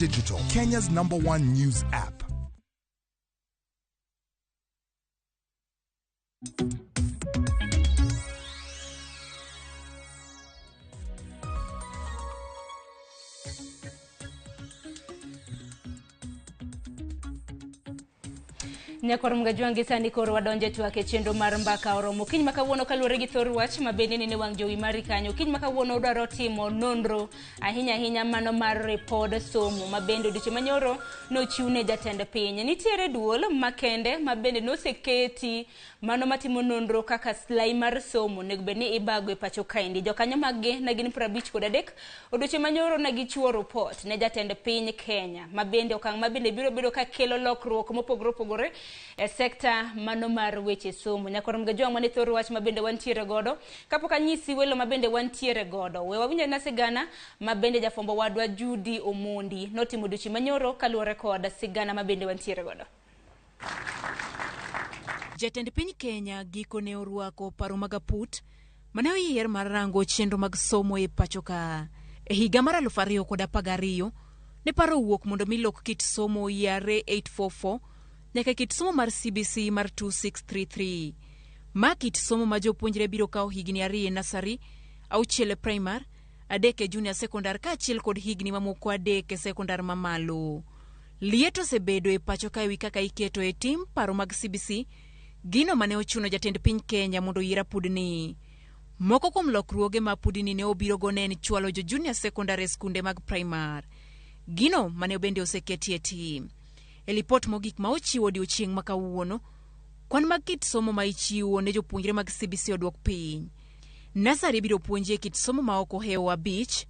Digital, Kenya's number one news app. Nyakwar Mgajwangi sani koro wadonje twak e chenro mar mbaka oromo. Kiny ma kawuono kaluwore gi thor wach ma bende nene wang' jowi mari kanyo. Kiny ma kawuono udwaro timo nonro ahinya ahinya mano mar ripod somo ma bende odiochieng' manyoro nochiw ne jatend piny. Nitiere duol makende ma bende noseketi mano matimo nonro kaka lai mar somo onego bed ni ibago e pacho kaendi. Jokanyo maggi ne gin 53 odiochieng' manyoro ne gichiwo ripot ne jatend piny Kenya ma bende okang' ma bende biro bedo ka kelo lokruok mopogore opogore e sekta mano mar weche somo. Nyakwar Mgajwang' mane thor wach ma bende wantiere godo. Kapok anyisi welo ma bende wantiere godo, we wawinj ane sigana ma bende jafwambo wadwa Judy Omondi notimo odiochieng' manyoro kaluwore kod sigana ma bende wantiere godo. Jatend piny Kenya gikone orwako paro mag aput mane oyier mar rango chenro mag somo e pacho ka. E higa mar 2012, ne paro owuok mondo mi lok kit somo yare 844 nyaka kit somo mar CBC mar 2633. Ma kit somo ma jopuonjre biro kawo higni ariyo e nasari, auchiel e primar, adek e junior sekondar kaachiel kod higni mamoko adek e sekondar mamalo. Liet osebedo e pacho ka ewi kaka iketo e tim paro mag CBC, gino mane ochuno jatend piny Kenya mondo oyier apudni. Moko kuom lokruoge ma apudni ne obirogo ne en chwalo jo junior secondary e skunde mag primar. Gino mane bende oseketi e tim. E lipot mogik ma ochiwo odiochieng' ma kawuono, kwan mag kit somo ma ichiwo ne jopuonjre mag CBC oduok piny. Nursery ibiro puonjie kit somo ma ok ohewo abich,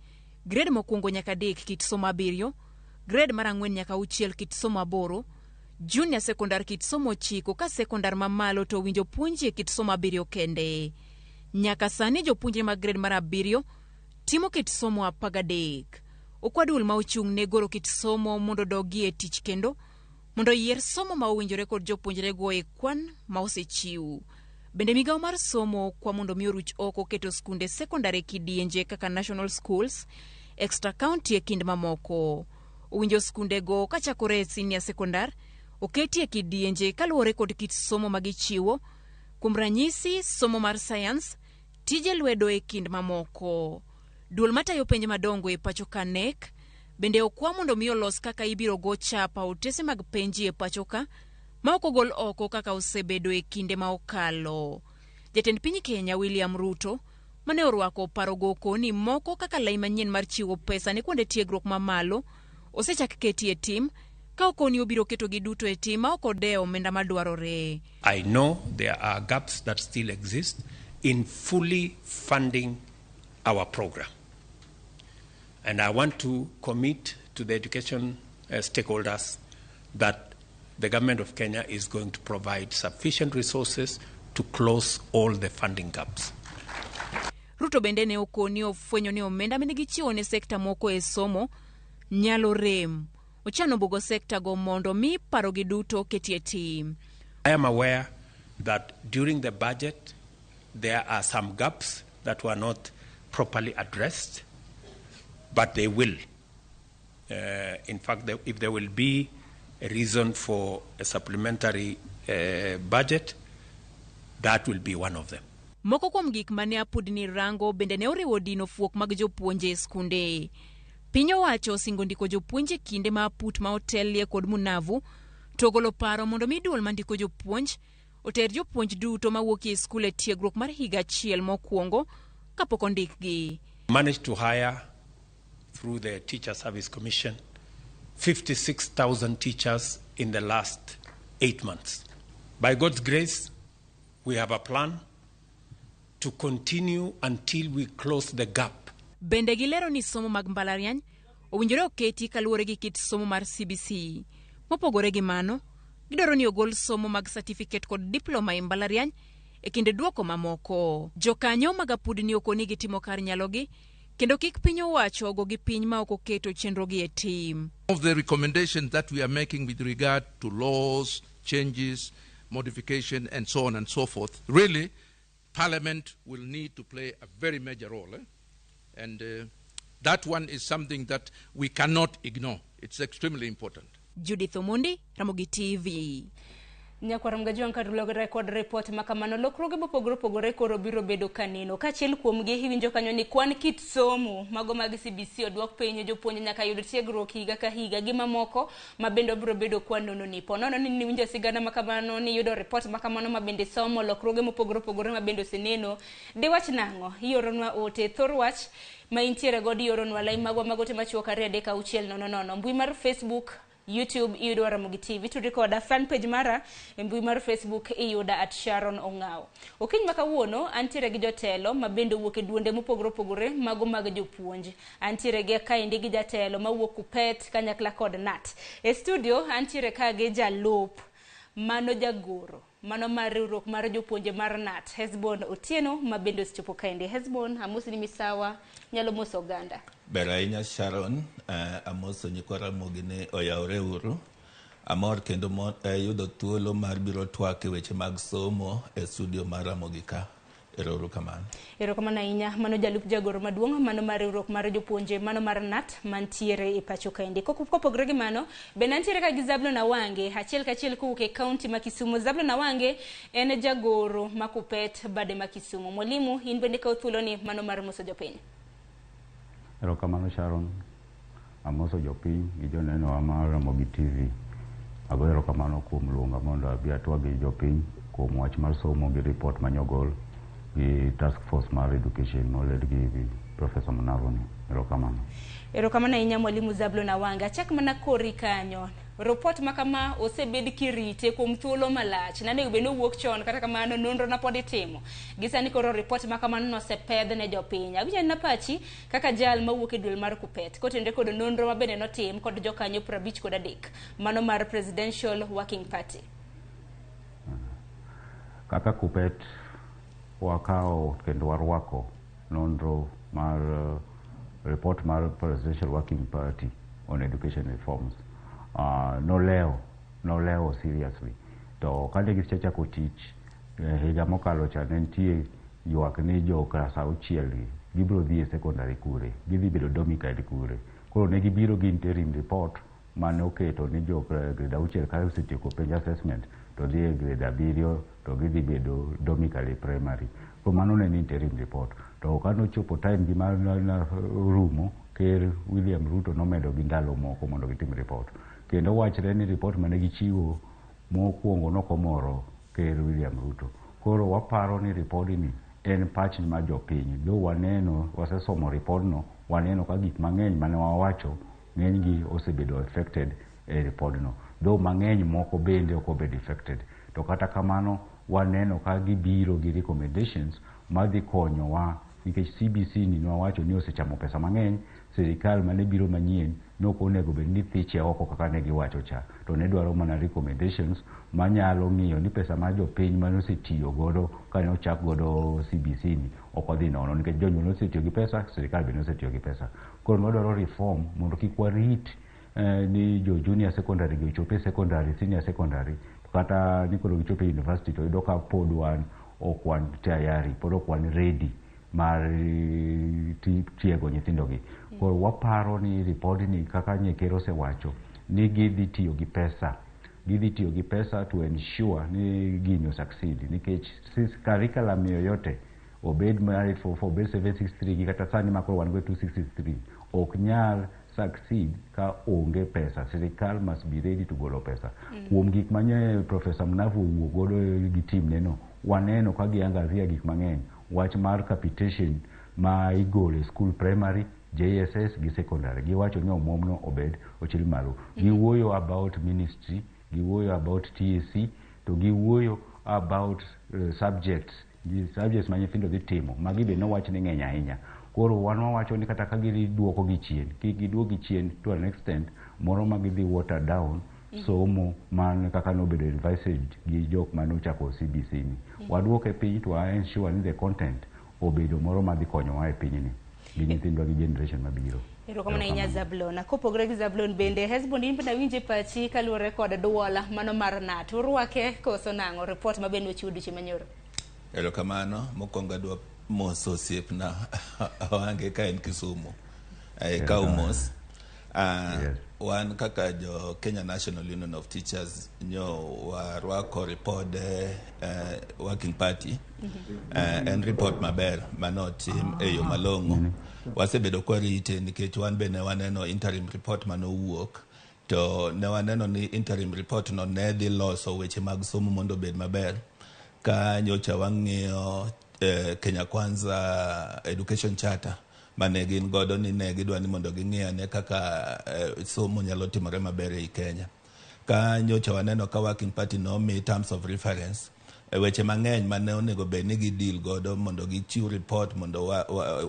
grade mokwongo nyaka adek kit somo abiriyo, grade mar ang'wen nyaka auchiel kit somo aboro, junior sekondar kit somo ochiko ka sekondar mamalo to owinjo puonjie kit somo abiriyo kende. Nyaka sani jopuonjre mag grade mar abiriyo timo kit somo 13. Okwa duol ma ochung' ne goro kit somo mondo odogi e tich kendo mondo oyier somo ma owinjore kod jopuonjrego e kwan ma osechiw. Bende migawo mar somo okwa mondo mi oruch oko keto skunde sekondar e kidienje kaka national schools, extra county e kind mamoko. Owinjo skundego kachakore e senior sekondar oketi e kidienje kaluwore kod kit somo ma gichiwo, kuom ranyisi somo mar science, tije lwedo e kind mamoko. Duol matayo penj madongo e pacho ka KNEC bende okwa mondo mi olos kaka ibiro go chapa otese mag penji e pacho ka ma ok ogol oko kaka osebedo e kinde ma okalo. Jatend piny Kenya William Ruto mane orwako parogo koni moko kaka lai manyien mar chiwo pesa ne kuonde tiegruok mamalo osechak keti e tim ka okoni obiro ketogi duto e tim ma ok odewo omenda madwarore. I know there are gaps that still exist in fully funding our program. And I want to commit to the education stakeholders that the government of Kenya is going to provide sufficient resources to close all the funding gaps. Ruto bende ne okoni ofwenyo ni omenda mane gichiwo ne sekta moko e somo nyalo rem. Ochano bugo sekta go mondo mi parogi duto ketie tim. I am aware that during the budget there are some gaps that were not properly addressed, but they will. In fact, if there will be a reason for a supplementary budget, that will be one of them. Moko kuom gik mane apudni rango bende ne oriwo dino fuok mag jopuonje e skunde. Piny owacho osingo ndiko jopuonj e kinde ma aput ma otelie kod Munavu to ogolo paro mondo mi duol mandiko jopuonj oter jopuonj duto mawuok e skul e tiegruok mar higa achiel mokwongo kapok ondikgi. Managed to hire through the Teacher Service Commission 56,000 teachers in the last 8 months. By God's grace, we have a plan to continue until we close the gap. Bende gilero ni somo mag mbalariany owinjore oketi kaluwore gi kit somo mar CBC. Mopogore gi mano, gidwaro ni ogol somo mag certificate kod diploma e mbalariany e kind duoko mamoko. Jokanyo mag apudni okoni gitimo kar nyalogi kendo kik piny owacho ogogi piny ma ok oketo chenrogi e tim. Of the recommendations that we are making with regard to laws, changes, modification, and so on and so forth, really, Parliament will need to play a very major role. And that one is something that we cannot ignore. It's extremely important. Judith Omondi, Ramogi TV. Nyakwar Mgajwang' kaluwore kod ripot ma kamano, lokruoge mopogore opogore koro biro bedo kaneno. Kaachiel kuomgi iwinjo kanyo ni kwan kit somo mago mag CBC oduok piny, jopuonj nyaka yud tiegruok higa ka higa gi mamoko ma bende obiro bedo kwa nono ni. Po nono ni niwinjo sigana ma kamano, niyudo ripot ma kamano ma bende somo lokruoge mopogore opogore ma bende oseneno. Diwach nang'o? Ioronwa ote thor wach ma intiere godo, ioronwa lai magwa mag ote machuok 2 3 6 0 0. Mbui mar Facebook, YouTube iyudo Ramogi TV. Tudri koda fan page mara e mbui mar Facebook iyuda at Sharon Ong'aw. Okinyi ma kawuono antiere gi jotelo ma bende owuok e duonde mopogore opogore mago mag jopuonj. Antiere gi kaendi gi jatelo mawuok Kupet kanyakla kod KNUT. E studio antiere ka gi jalup mano jagoro mano mar riwruok mar jopuonje mar KNUT, Hesbon Otieno ma bende osechopo kaendi. Hesbon, amosi ni misawa, nyalo moso oganda. Ber ahinya Sharon, amoso nyikwa Ramogi ni oyawre uru. Amor kendo yudo thuolo mar biro twak e weche mag somo e studio mar Ramogi ka. Ero uru kamano. Erokamano ahinya. Mano jalup jagoro maduong' mano mar riwruok mar jopuonje mano mar KNUT mantiere e pacho kaendi. Kopogore gi mano, bende antiere ka gi Zablon Awange achiel kachiel kowuok e kaunti ma Kisumu. Zablon Awange en jagoro ma Kupet bade ma Kisumu. Mwalimu, in bende kaw thuoloni mano mar moso jopiny. Erokamano Sharon, amoso jopiny gi jonenowa mar Ramogi TV. Agoyo erokamano kuom luonga mondo abi atwag gi jopiny kuom wach mar somo gi report manyogol gi task force mar education moled gi Professor Munavu ni. Erokamano. Erokamano ahinya Mwalimu Zablon Awange. Achak mana kori kanyo. Report ma kama osebed kirite kuom thuolo malach. Nanego bed ni owuok chon, kata kamano nonro na pod itimo. Gi sani koro report ma kamano nosepedh ne jopiny. Awinjo na pachi kaka jal mawuok e duol mar Kupet kotenore kod nonro ma bende notim kod jokanyo 53 mano mar Presidential Working Party. Kaka Kupet wakawo kendo warwako nonro mar report mar Presidential Working Party on Education Reforms. Nolewo seriously. To kane gisechako tich higa mokalo cha ne nitie ywak ni jo klas auchiel gi gibiro dhi e secondary kure, gidhi bedo domiciled kure. Koro ne gibiro gi interim report mane oketo ni jo grade auchiel ka osetieko penj assessment to dhi e grade 7 to gidhi bedo domiciled primary. Koro mano ne en interim report. To kane ochopo time gi mar rumo, Ker William Ruto nomedo gi ndalo moko mondo gitim report. Kendo wachre ni report mane gichiwo mokwongo nokomoro Ker William Ruto. Koro waparo ni ripodni en pach mar jopiny. Though waneno, wasesomo ripodno, waneno ka gik mang'eny mane wawacho ng'enygi osebedo affected e ripodno. Though mang'eny moko bende ok obedo affected. To kata kamano waneno ka gibiro gi recommendations madhi konyowa nikech CBC ni nwawacho ni osechamo pesa mang'eny, sirikal mane biro manyien nok onego bed ni thiche oko kaka ne giwacho cha. To ne dwaro mana recommendations manyalo ng'iyo ni pesa mar jopiny mane osetiyo godo kane ochak godo CBC ni ok odhi nono nikech jonyuol nosetiyo gi pesa, sirikal bende nosetiyo gi pesa. Koro nwadwaro reform mondo kik warit ni jo junior secondary gi ochop e secondary, senior secondary, to kata ni koro gichopo e university to yudo ka pod wan ok wan tayari, pod ok wan ready mar tiego nyithindogi. Koro waparo ni ripodni kaka nye ker osewacho ni gidhi tiyo gi pesa, gidhi tiyo gi pesa to ensure ni gini o succeed nikech curriculum yoyote obed mar 844, obed 763 gi kata sani ma koro wan go 263 ok nyal succeed ka onge pesa. Sirikal must be ready to golo pesa. Kuom gik manye Professor Munavu owuok godo gi team ne no, waneno ka giangazia gik mang'eny. Wach mar capitation ma igolo e school primary, JSS gi secondary. Giwacho ni omuom no obed ochil malo. Giwuoyo about ministry, giwuoyo about TSC, to giwuoyo about subjects, subjects ma nyithindo dhi timo. Magi be nowach ni ng'eny ahinya. Koro wan wawacho ni kata ka giduoko gi chien, kik giduok gi chien to an extent moro ma gidhi water down somo man kaka nobedo envisaged gi jok mane ochako CBC ni. Waduoke piny to ensure ni the content obedo moro madhi konyowa e pinyni gi nyithindwa gi generation mabiro. Erokamano ahinya Zablon. Kopogore gi Zablon bende, Hesbon in bende awinje pachi kaluwore kod duola mano mar KNUT. Urwake koso nang'o? Report ma bende ochiwo odiochieng' manyoro. Erokamano. Mokwongo adwa moso osiepna Awange ka en Kisumu. Kaw mos. Yes. Wan kaka jo Kenya National Union of Teachers nyo warwako ripod Working Party. En report maber manotim e yo malong'o. Wasebedo kwarite nikech wan be ne waneno interim report manowuok, to ne waneno ni interim report no ne dhi loso weche mag somo mondo obed maber. Ka nyocha wang'iyo Kenya Kwanza Education Charter mane gin godo, ni ne gidwa ni mondo ging'i ane kaka somo nyalo timore maber ei Kenya. Ka nyocha waneno ka Working Party nomi terms of reference e weche mang'eny mane onego bed ni gideal godo mondo gichiw report mondo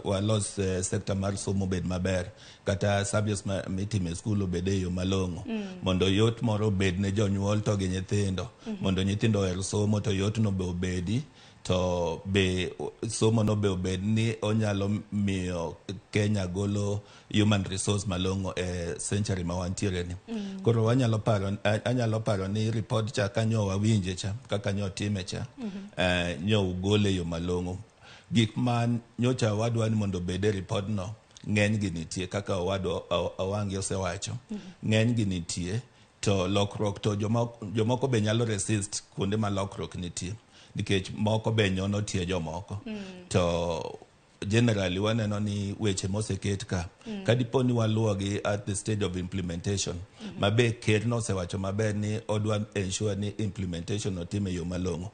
walos sector mar somo obed maber, kata subjects mitimo e skul obed e yo malong'o, mondo yot moro obed ne jonyuol to gi nyithindo, mondo nyithindo oher somo, to yot no be obedi, to be somo no be obed ni onyalo miyo Kenya golo human resource malong'o e century ma wantiere ni. Koro wanyalo paro, anyalo paro ni report cha kanyo wawinje cha kaka nyo time cha, nyo ugole e yo malong'o. Gik ma nyocha wadwa ni mondo obed e report no, ng'eny gi nitie kaka owadwa Awangi osewacho. Ng'eny gi nitie, to lokruok to jomoko be nyalo resist kuonde ma lokruok nitie, nikech moko be nyono tie jomoko. To generally waneno ni weche moseket ka, ka dipo ni waluwogi at the stage of implementation, ma be ker nosewacho maber ni odwa ensure ni implementation otim e yo malong'o.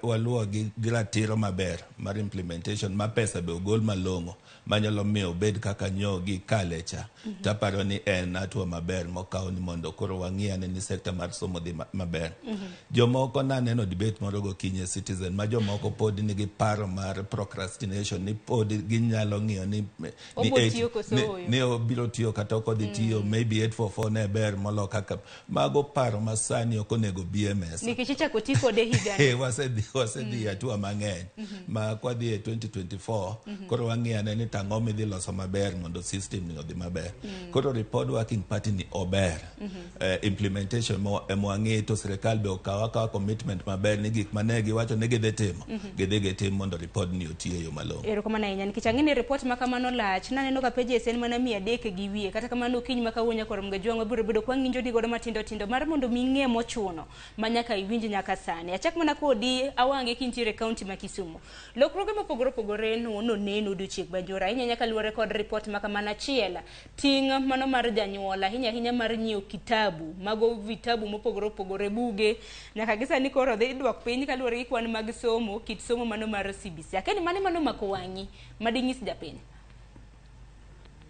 Waluwogi gi ratiro maber mar implementation, ma pesa be ogol malong'o manyalo miyo obed kaka nyo gi kale cha, taparo ni en hatua maber mokaw ni mondo koro wang'i ane ni sector mar somo dhi maber. Jomoko naneno debate moro gokinyi e Citizen, ma jomoko pod nigi paro mar procrastination, ni pod ginyalo ng'iyo ni Obiro tiyo koso oyo? Ni obiro tiyo kata ok odhi tiyo. Maybe 844 ne ber molo kaka mago paro ma sani ok onego bi e mesa. Nikech ichako ti kode higani. Wasedhi hatua mang'eny ma kwadhi e 2024, koro wang'i ane ni tang'o midhi loso maber mondo system ni odhi maber. Koro report Working Party ni ober. Implementation mo ema wang'i, to sirikal be okaw akawa commitment maber ni gik mane giwacho ni gidhi timo, gidhi gitim mondo report ni oti e yo malong'o. Erokamano ahinya, nikech ang'e ni report ma kamano lach. Naneno ka pages en mana 300 gi wiye. Kata kamano, okinyi ma kawuono, nyakwar Mgajwang', wabiro bedo kwang'injo ni godo matindo tindo mar mondo mi ing'e mochuno ma nyaka iwinj nyaka sani. Achak mana kodi, Awange, kintiere e kaunti ma Kisumu. Lokruoge mopogore opogore no noneno odiochieng' manjoro ahinya nyaka luwore kod report ma kamano. Achiel, ting' mano mar janyuol ahinya ahinya mar nyiewo kitabu, mago vitabu mopogore opogore, buge, nyaka gi sani koro dhi dwok piny kaluwore gi kwan mag somo, kit somo mano mar CBC. Akia ni mane mano omako wang'i mading'is japiny.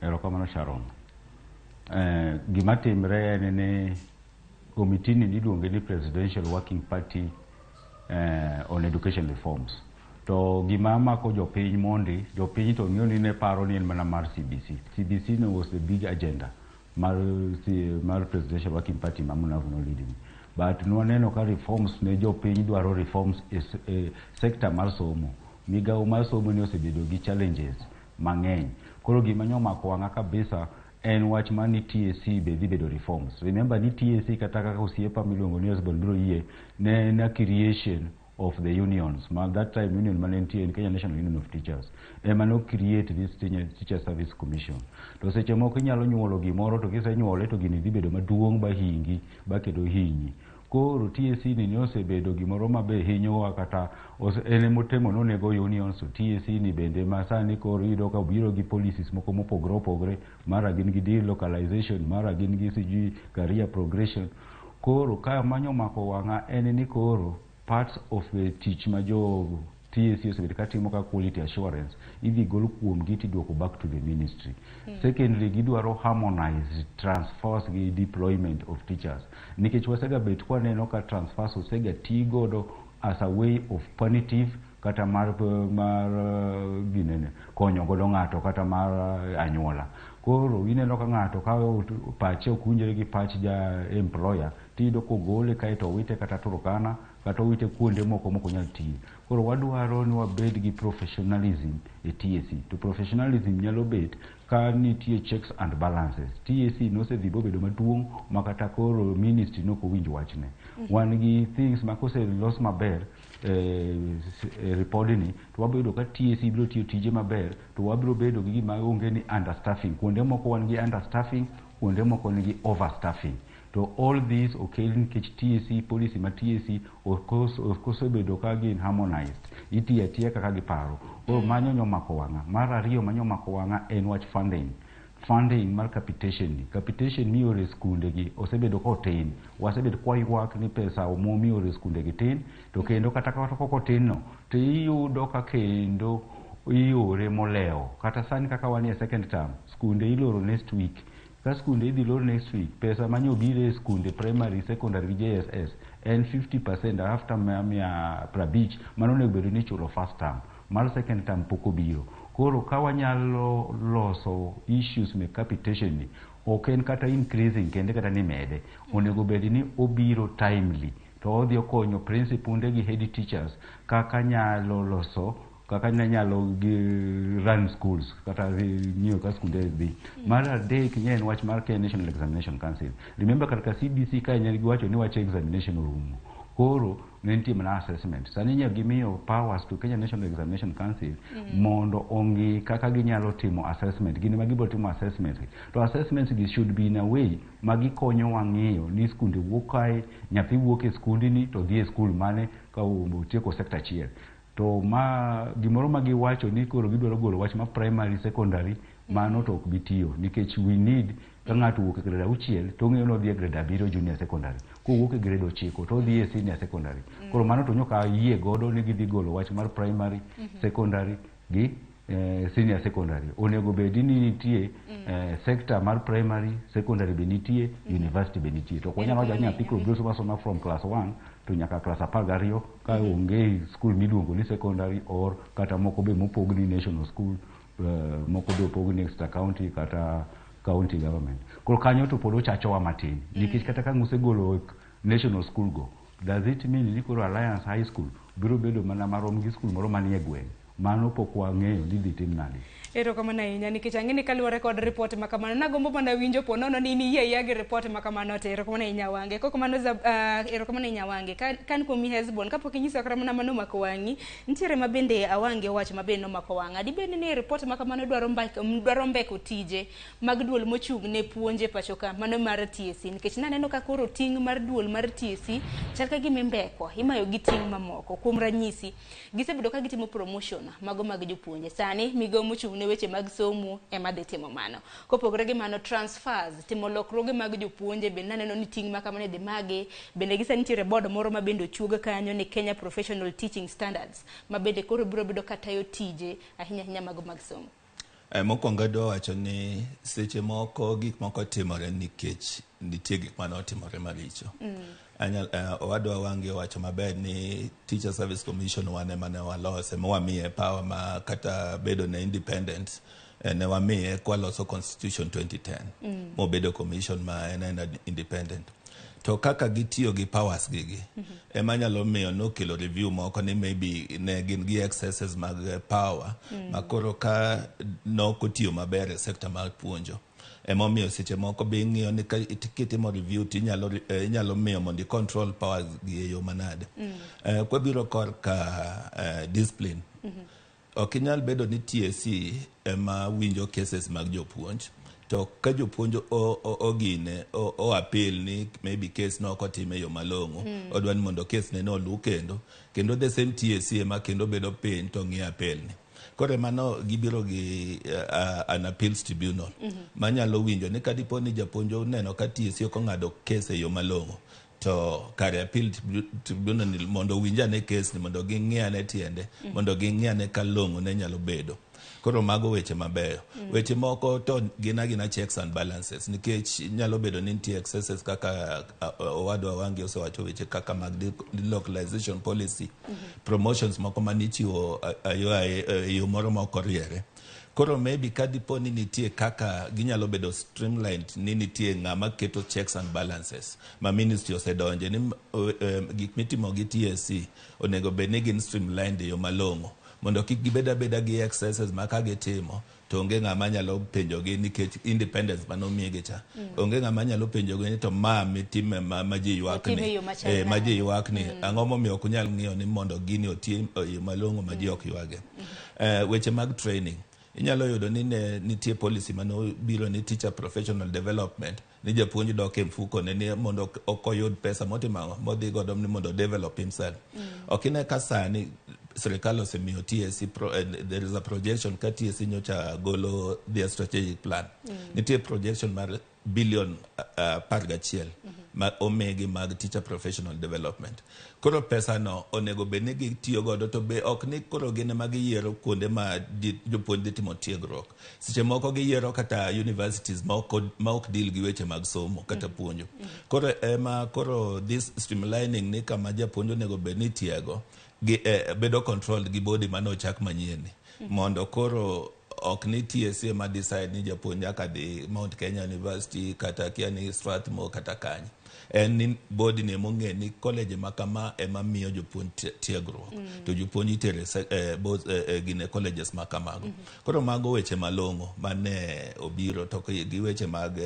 Erokamano, Sharon. Gima timre en ni committee ni iluonge ni Presidential Working Party on Education Reforms. To gima mako jopiny mondi, jopiny to ng'eyo ni ne paro ni en mana mar CBC. CBC no was the big agenda mar Presidential Working Party ma Munavu no leading. But nwaneno ka reforms ne jopiny dwaro reforms e sector mar somo. Migawo mar somo ni osebedo gi challenges mang'eny. Koro gima nyomako wang'a kabisa en wach mar ni TSC be dhi bedo reforms. Remember ni TSC, kata kaka osiepa miluongo ni Osborne biro yie, ne en a creation of the unions. Ma that time union mane nitie en Kenya National Union of Teachers. Ema no create this Teacher Service Commission. To seche moko inyalo nyuolo gimoro, to kisenyuole to gini dhi bedo maduong' ba hingi ba kendo hinyi. Koro TSC ni ne osebedo gimoro ma be hinyowa, kata en emotemo nonego unions. To TSC ni bende ma sani koro iyudo ka obiro gi policies moko mopogore opogore, mara gin gi delocalization, mara gin gi sijui career progression. Koro ka manyo mako wang'a en ni koro parts of the tich ma jo TSC osebedo ka timo ka quality assurance idhi gol kuomgi tiduoko back to the ministry. Secondly, gidwaro harmonize transfers gi deployment of teachers, nikech wasega bet kwaneno ka transfers osega ti godo as a way of punitive, kata mar ginene konyo godo ng'ato, kata mar anyuola. Koro ineno ka ng'ato ka pache ok winjre gi pach ja employer, tiyudo kogole kaeto owite kata Turkana, kata owite kuonde moko mok onyal tiye. Koro wadwaro ni wabed gi professionalism e TSC, to professionalism nyalo bet ka nitie checks and balances. TSC nosedhi bobedo maduong' ma kata koro ministry nok owinj wachne. Wan gi things ma koselos maber e ripodni, to wabiro yudo ka TSC biro tiyo tije maber, to wabiro bedo gi gima onge ni understaffing. Kuonde moko wan gi understaffing. Kuonde moko nigi overstaffing. To all this okel nikech TSC, policy ma TSC okosebedo ka gin harmonized. Itiyo atiya kaka giparo. Koro manyo nyomako wang'a. Mar ariyo manyomako wang'a en wach funding. Funding mar capitation ni. Capitation mioro e skunde gi osebedo kotin. Wasebedo kwaywak ni pesa omuom mioro e skunde gi tin, to kendo kata kok otin no, to iyudo ka kendo iore molewo. Kata sani kaka wan e second term, skunde iloro next week. Ka skunde idhi lor next week, pesa manyobiro e skunde primary, secondary gi JSS en 50% after 50% mano onego bedo ni ichulo first term. Mar second term pok obiro. Koro ka wanyalo loso issues mek capitation ni, ok en kata increasing kende kata ni mede. Onego bed ni obiro timely to odhi okonyo principal gi head teachers kaka nyalo loso kaka ne nyalo gi run schools kata ng'iyo ka skunde dhi. Mar adek nye en wach mar Kenya National Examination Council. Remember kar CBC ka ne giwacho ni wach examination orumo. Koro ne nitie mana assessment. Sani nye gimiyo powers to Kenya National Examination Council mondo ong'i kaka ginyalo timo assessment. Gin ema gibiro timo assessment. To assessments gi should be in a way ma gikonyowa ng'iyo ni skunde wuok kae, nyathi wuok e skundni to dhi e skul mane ka otieko sector achiel. To ma gimoro ma giwacho ni koro gidwaro golo wach ma primary, secondary, mano to ok bi tiyo nikech we need ka ng'ato owuok e grade 6 to ong'eyo ni odhi e grade 7 junior secondary. Kowuok e grade 9 to odhi e senior secondary. Koro mano to nyoka yie godo ni gidhi golo wach mar primary, secondary gi senior secondary. Onego bed ni nitie sector mar primary, secondary be nitie, university be nitie. To ok wanyal wacho ni nyathi koro biro somo asoma from class 1 to nyaka class 12 ka onge school miluongo ni secondary or kata moko be mopog ni national school, moko be opog ni extra county kata county government. Koro kanyo to pod ochachowa matin nikech kata ka usegolo national school go, does it mean ni koro Alliance High School biro bedo mana marom gi school moro manie gweng'? Mano pok wang'eyo ni dhi tim nade. Erokamano ahinya nikech ang'e ni kaluwore kod ripot ma kamano nagombo mana winjo po nono ni in iyie ayia gi ripot ma kamano to erokamano ahinya Wange. Kok kamano erokamano ahinya Wange. Kan kuomi Hesbon kapok inyiso kata mana manomako wang'i, nitiere ma bende Awange owacho ma bende nomako wang'a. Dibed ni ripot ma kamano dwaro mbeko tije mag duol mochung' ne puonj e pacho ka mano mar TSC nikech naneno ka koro ting' mar duol mar TSC chal ka gima imbeko, imayo gi ting' mamoko. Kuom ranyisi, gisebedo ka gitimo promotion mago mag jopuonje. Sani migawo mochung' ne weche mag somo ema dhi timo mano. Kopogore gi mano, transfers, timo lokruoge mag jopuonje bende naneno ni ting' ma kamano idhi magi. Bende gi sani nitiere board moro ma bende ochuog kanyo ni Kenya Professional Teaching Standards ma bende koro biro bedo katayo tije ahinya ahinya mago mag somo. Mokwongo adwa wacho ni seche moko gik moko timore nikech nitie gik mane otimore maricho. Owadwa Wangi owacho maber ni Teacher Service Commission wan ema ne walose ma wamiye power ma kata bedo ne independent, ne wamiye kwaloso constitution 2010 mobedo commission ma en independent. To kaka gitiyo gi powers gigi ema nyalo miyo nokelo review moko ni maybe ne gin gi excesses mag power ma koro ka nok otiyo maber e sector mar puonjo. Emomiyo seche moko be ing'iyo ni ka kitimo review to inyalo miyo mondo i control powers gi e yo manade. Kwabiro korka discipline, ok inyal bedo ni TSC ema winjo cases mag jopuonj to ka jopuonj ogine o appeal ni maybe case no ok otim e yo malong'o, odwa ni mondo case ne no olu kendo kendo the same TSC ema kendo bedo piny to ng'iyo appeal ni. Koro emano gibiro gi an appeals tribunal manyalo winjo ni kadipo ni japuonj oneno ka TSC ok ong'ado case e yo malong'o to kare appeal tribunal ni mondo owinj ane case ni mondo ging'i ane tiende, mondo ging'i ane ka long'o ne nyalo bedo. Koro mago weche mabeyo. Weche moko to gin agina checks and balances nikech nyalo bedo ni nitie excesses kaka owadwa Wangi osewacho weche kaka mag delocalization policy, promotions moko manichiwo e yo moro ma ok oriere. Koro maybe ka dipo ni nitie kaka ginyalo bedo streamlined ni nitie ng'ama keto checks and balances ma ministry osedonje ni gik mitimo gi TSC onego bed ni gin streamlined e yo malong'o mondo kik gibed abeda gi excesses ma ka gitimo to onge ng'ama nyalo penjogi nikech independence manomigi cha. Onge ng'ama nyalo penjogi ni to ma mitime ma ji ywak Otime ni e yo machal ma ji nade? ywak ni ang'o momiyo ok unyal ng'iyo ni mondo gini otim e yo malong'o ma ji ok ywage. Weche mag training. Inyalo yudo ni ne nitie policy manobiro ni teacher professional development, ni japuonj dok e mfuko ne ni mondo ok oyud pesa motimo ang'o, modhi godo ni mondo develop himself. Ok ine ka sani sirikal osemiyo TSC there is a projection ka TSC nyocha golo their strategic plan. Nitie projection mar billion 11 ma omegi mag teacher professional development. Koro pesa no onego bed ni gitiyo godo, to be ok ni koro gin ema giyiero kuonde ma jopuonj dhi timo tiegruok. Seche moko giyiero kata universities ma ok deal gi weche mag somo kata puonjo. Koro ema koro this streamlining ni kama japuonj onego bed ni tiego gi, bedo controlled gi body mane ochak manyien ni, mondo koro ok ni TSC ema decide ni japuonj nyaka dhi Mount Kenya University kata kia ni Strathmore kata kanye. En ni body ni emong'e ni college ma kama ema miyo jopuonj tiegruok, to jopuonj itere gine colleges ma kamago. Koro mago weche malong'o mane obiro, to gi weche mag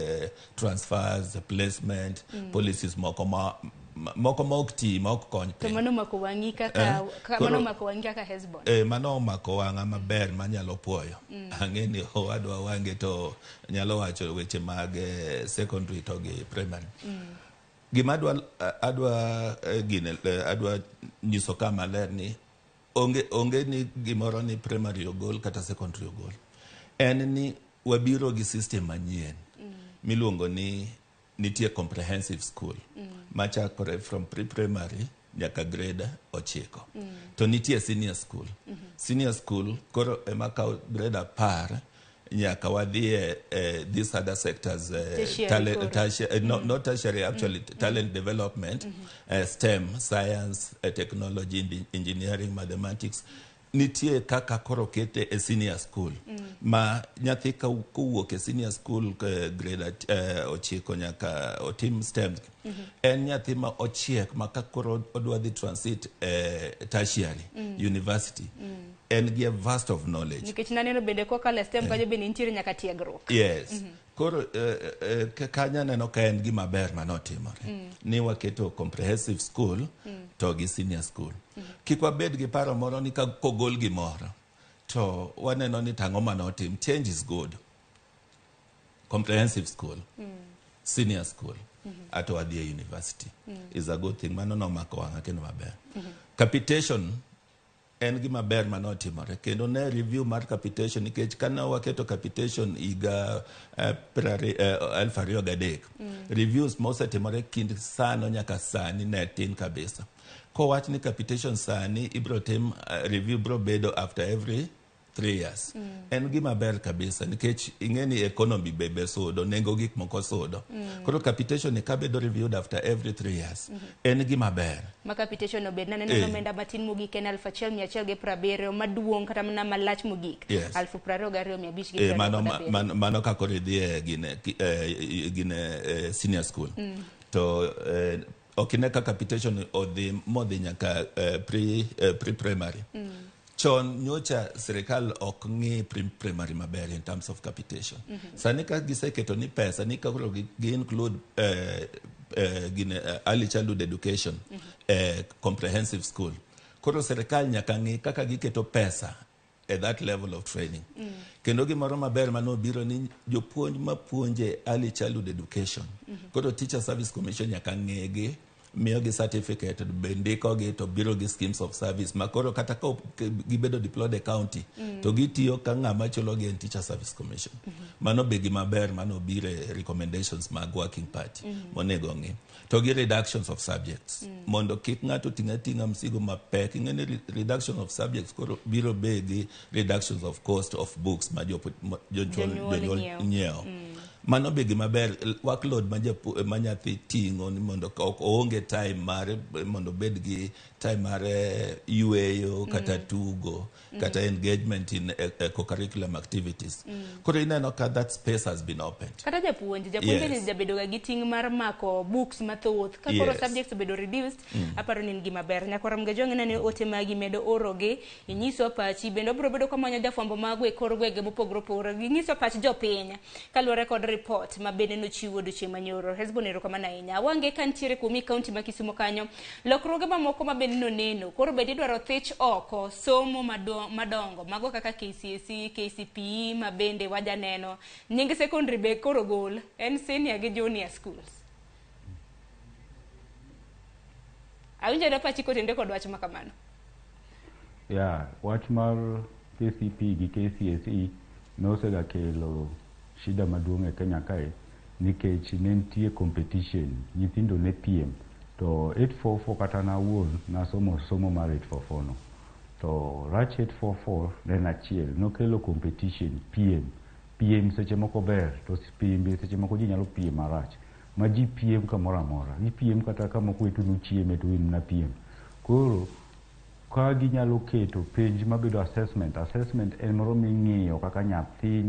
transfers, placement, policies moko ma ok ti, ma ok kony To piny. mano omako wang'i kaka mano omako wang'i kaka Hesbon. Mano omako wang'a maber manyalo puoyo. Ang'e ni owadwa Wange to nyalo wacho weche mag secondary to gi primary. Gima adwa nyiso ka maler ni onge ni gimoro ni primary ogol kata secondary ogol. En ni wabiro gi system manyien miluongo ni nitie comprehensive school machakore from pre-primary nyaka grade 9. To nitie senior school. Senior school koro ema kawo grade 10 nyaka wadhi e these other sectors, Tertiary talent, koro. Tertiary, no, not tertiary actually, talent development, STEM, science, technology, engineering, mathematics. Nitie kaka koro kete e senior school ma nyathi ka kowuok e senior school, grade 9 nyaka otim STEM, en nyathi ma ochiek ma ka koro odwa dhi transit tertiary university, en gi a vast of knowledge. Nikech naneno bende kokalo e STEM kanyo bende nitiere nyaka tiegruok. Yes. Koro kanyo aneno ka en gima ber manotimore ni waketo comprehensive school to gi senior school. Kik wabed gi paro moro ni ka kogol gimoro to waneno ni tang'o manotim. Change is good. Comprehensive school, senior school, ato wadhi e university is a good thing. Mano nomako wang'a kendo maber. Capitation en gima ber manotimore kendo ne review mar capitation, nikech kane waketo capitation higa 2003, reviews mosetimore kind sano nyaka sani ne tin kabisa. Kowach ni capitation sani ibro tim review bro bedo after every 3 years, en gima ber kabisa, nikech ing'e ni economy be sudo, nengo gik moko sudo. Koro capitation ni kabedo reviewed after every 3 years en gima ber. Ma capitation obed naneno omenda matin mogik en 1170, maduong' kata mana malach mogik 22,500 gi mano, 27. Mano ka koro idhi e gine, gine senior school to ok ine ka capitation odhi modhi nyaka pre primary. Chon nyocha sirikal ok ng'i pre primary maber in terms of capitation. Sani ka giseketo ni pesa ni ka koro gi include gine, early childhood education, comprehensive school, koro sirikal nyaka ng'i kaka giketo pesa at that level of training. Kendo gimoro maber manobiro ni jopuonj mapuonje early childhood education, koro Teacher Service Commission nyaka ng'egi, miyogi certificate, be ndikogi to biro gi schemes of service ma koro kata ka gibedo deployed e county to gitiyo ka ng'ama chulogi en Teacher Service Commission. Mano be gima ber manobiro e recommendations mag working party monego ng'i. To gi reductions of subjects mondo kik ng'ato ting' ating'a msigo mapek. Ing'e ni reduction of subjects koro biro be gi reductions of cost of books ma Jonyuol jonyuol nyiewo. Nyiewo. Mano be gima ber, workload ma nyathi ting'o ni mondo ok oonge time mar mondo obed gi time mar yueyo kata tugo kata engagement in co-curriculum activities. Koro ineno ka that space has been opened. Kata japuonj bende jabedo ga gi ting' mar mako books mathoth ka koro subjects obedo reduced. Aparo ni en gima ber. Nyakwara Mgejwang' nene ote magi medo orogi inyiso pachi bende obiro bedo kamanyo jafwambo mago e kor gwenge mopogore opogore ginyiso pach jopiny kaluwore kod. report ma bende nochiwo odiochieng' manyoro. Hesbon, erokamano ahinya. Wange ka nitiere kuomi e kaunti ma Kisumo kanyo, lokruoge mamoko ma bende noneno, koro bende idwaro thich oko somo madongo mago kaka KCSE, KCPE ma bende wajaneno. Nying secondary be koro gol, en senior gi junior schools. Awinjo da pachi kotende kod wach ma kamano. Ya, wach mar KCP gi KCSE nosega kelo shida maduong' e Kenya kae nikech ne nitie competition, nyithindo ne piem. To 844 kata na awuon nasomo somo mar 844 no. To rach 844 ne en achiel, nokelo competition, piem. Piem seche moko ber, to piem be seche moko ji nyalo piem marach. Ma ji piem kamoro amora, gipiem kata kama okwetu nuchieme to in mana piem. Koro ka ginyalo keto penj mabedo assessment, assessment en moro ming'iyo kaka nyathi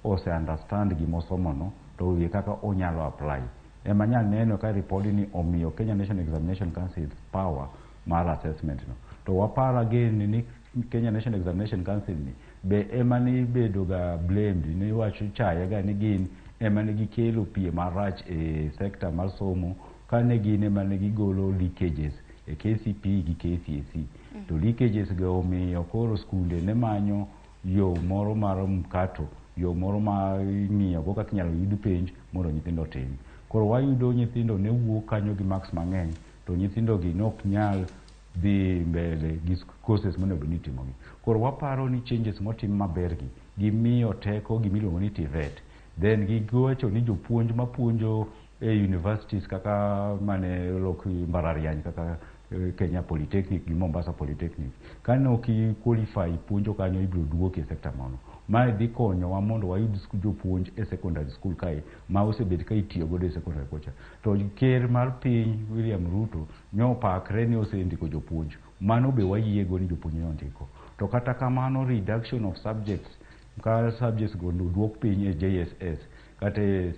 ose understand gimosomono to wie kaka onyalo apply. Ema nya neno ka ripodi ni omiyo Kenya National Examination Council power mar assessment no. To wapar again ni Kenya National Examination Council ni be ema ni bedo ga blamed, ni wacho chaye ga ni gin ema ne gikelo piem marach e sector mar somo kane gin ema ne gigolo leakages e KCP gi KCSE. To leakages go omiyo koro skunde ne manyo yo moro mar mkato, yo moro ma ing'iyo go kaka inyalo yud penj mondo nyithindo otim. Koro wayudo nyithindo ne wuok kanyo gi marks mang'eny to nyithindo gi nok nyal dhi mbele gi courses monego bed ni itimogi. Koro waparo ni changes motim maber gi gimiyo teko gimiluongo ni TVET. Then giwacho ni jopuonj mapuonjo e universities kaka mane olok mbalariany kaka Kenya Polytechnic gi Mombasa Polytechnic, kane ok i qualify puonjo kanyo ibiro duoki e sector mono. Mae dhi konyowa mondo wayud jopuonj e secondary school kae ma osebet ka itiyo godo e secondary kocha. To ker mar piny William Ruto nyopakre ni osendiko jopuonj. Mano be wayiego ni jopuonj ne ondiko. To kata kamano reduction of subjects ka subjects go oduok piny e JSS kata e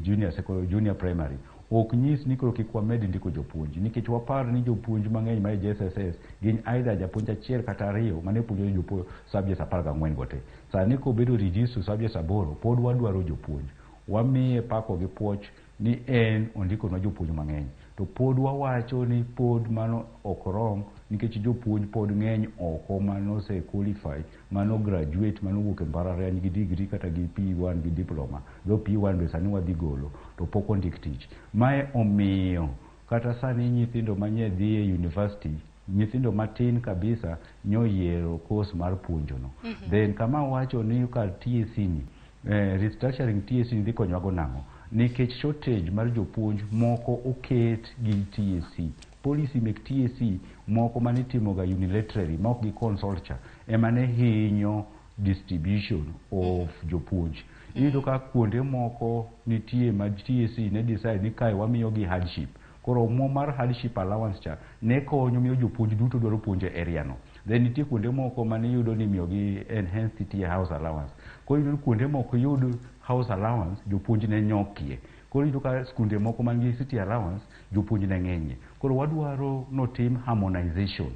junior, junior primary ok nyis ni koro kik wamed ndiko jopuonj nikech wapar ni jopuonj mang'eny ma e JSS gin either japuonj achiel kata ariyo mane puonjo jopuonj subjects 14 go te. Sani kobedo reduced to subjects 8 pod wadwaro jopuonj. Wamiye pako gi puoch ni en ondikonwa jopuonj mang'eny. To pod wawacho ni pod mano ok rom nikech jopuonj pod ng'eny oko manose qualify, mano graduate, mano wuok e mbalariany gi degree kata gi P1 gi diploma. Dho P1 be sani wadhi golo to pok ondik tich. Mae omiyo kata sani nyithindo manye dhi e university, nyithindo matin kabisa nyoyiero course mar puonjo no. Then kama wacho ni kar TSC ni, restructuring TSC ni dhi konyowa go nang'o? Nikech shortage mar jopuonj moko oket gi TSC. Policy mek TSC moko manitimoga unilaterally ma ok gi consult cha ema ne hinyo distribution of jopuonj. Iyudo ka kuonde moko nitie ma TSC ne decide ni kae wamiyogi hardship. Koro omuom mar hardship allowance cha ne konyo miyo jopuonj duto dwaro puonjo e area no. Then nitie kuonde moko mane iyudo ni imiyogi enhanced CTA house allowance. Koro iyudo ni kuonde moko yud house allowance jopuonj ne nyokie. Koro iyudo ka skunde moko man gi city allowance jopuonj ne ng'enyie. Koro wadwaro notim harmonization.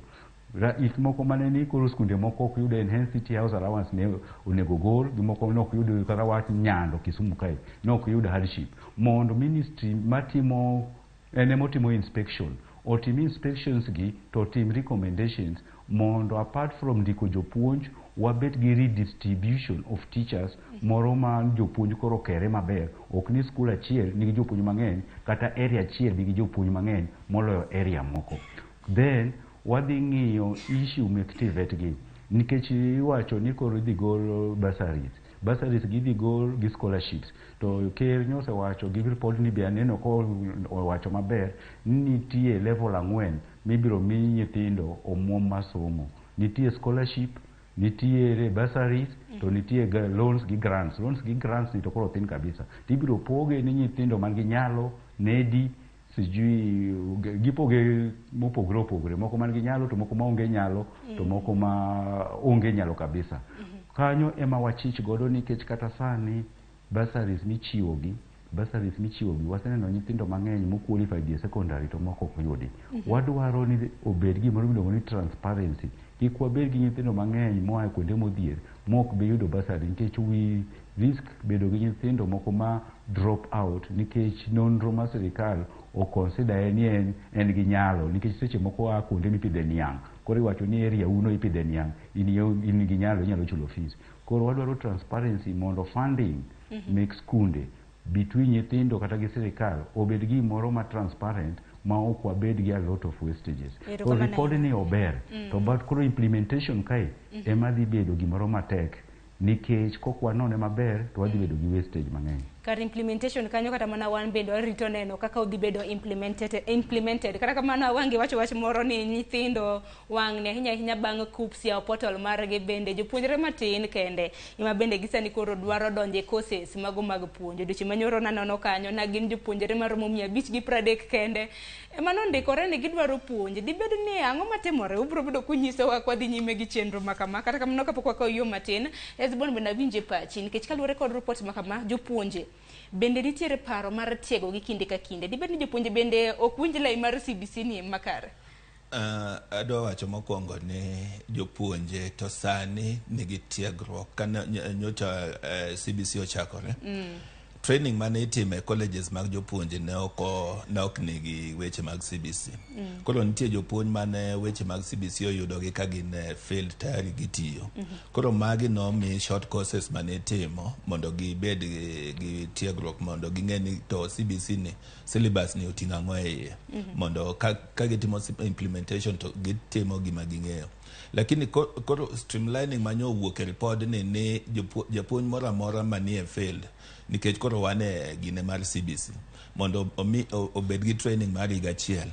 Gik moko mane ni koro skunde moko ok yud enhanced city house allowance ne onego gol, gi moko ne ok yud kaka wach Nyando Kisumu kae ne ok yud hardship. Mondo ministry matimo en emotimo inspection otim inspections gi to otim recommendations mondo apart from ndiko jopuonj wabet gi redistribution of teachers moro ma jopuonj koro kere maber ok ni skul achiel nigi jopuonj mang'eny kata area achiel nigi jopuonj mang'eny moloyo area moko. Then wadhi ng'iyo issue mek TVET gi nikech iwacho ni koro idhi gol bursaries. Bursaries gi idhi gol gi scholarships. To ker nyosewacho gi report ni be aneno ko owacho maber ni nitie level 4 mibiro mi nyithindo omuom masomo. Nitie scholarship, nitiere bursaries, to nitie loans gi grants. Loans gi grants ni to koro thin kabisa. Tibiro poge ni nyithindo man gi nyalo, nedi, sijui gipoge mopogore opogore, moko man gi nyalo to moko maonge nyalo to moko ma onge nyalo kabisa. Kanyo ema wachich godo nikech kata sani bursaries michiwo gi waseneno nyithindo mang'eny mo qualify e secondary to moko ok yudi. Wadwaro ni obed gimoro miluongo ni transparency. Kik wabed gi nyithindo mang'eny moa kuonde modhier mok bi yudo bursary nikech we Risk bedo gi nyithindo moko ma drop out nikech nonro mar sirikal ok consider ni en gi nyalo, nikech seche moko oa kuonde mipidhe niang'. Koro iwacho ni area uno ipidhe niang', in gi nyalo, inyalo chulo fees. Koro wadwaro transparency mondo funding mek skunde between nyithindo kata gi sirikal obed gimoro ma transparent ma ok wabed gi a lot of wastages. Koro report ni ober, to but koro implementation kae ema dhi bedo gimoro matek, nikech kok wanone maber to wadhi bedo gi wastage mang'eny. Kar implementation kanyo, kata mana wan bende warito neno kaka odhi bedo implemented. Kata kamano, Awangi wacho wach moro ni nyithindo wang'ni ahinya ahinya bang' KUCCPS yawo portal margi, bende jopuonjre matin kende ema bende gisani koro dwaro donjo e courses mago mag puonjo. Odiochieng' manyoro nanono kanyo na gin jopuonjre maromo 530 kende ema nondikore ni gidwaro puonj. Dibed ni ang'o matimore? Ubiro bedo kunyisowa kwadhi nyime gi chenro makama. Kata kamano, kapok wakawo yo matin, Esbon, bende awinje pachi, nikech kaluwore kod report makama, jopuonje bende nitiere paro mar tiego gi kinde ka kinde. Dibed ni jopuonje bende ok winj lai mar CBC ni makare? Adwa wacho mokwongo ni jopuonje to sani nigi tiegruok ka nyocha CBC ochakore. Training mane itimo e colleges mag jopuonje ne ok nigi weche mag CBC. Koro nitie jopuonj mane weche mag CBC oyudogi ka gin e field tayari gitiyo. Koro magi nomi short courses mane itimo mondo gibed gi tiegruok, mondo ging'e ni to CBC ni syllabus ni oting'o ang'o e iye, mondo ka gitimo implementation to gitimo gima ging'eyo. Lakini koro streamlining manyo owuok e report ni japuonj moro amora manie field, nikech koro wan e gine mar CBC, mondo omi obed gi training mar higa achiel.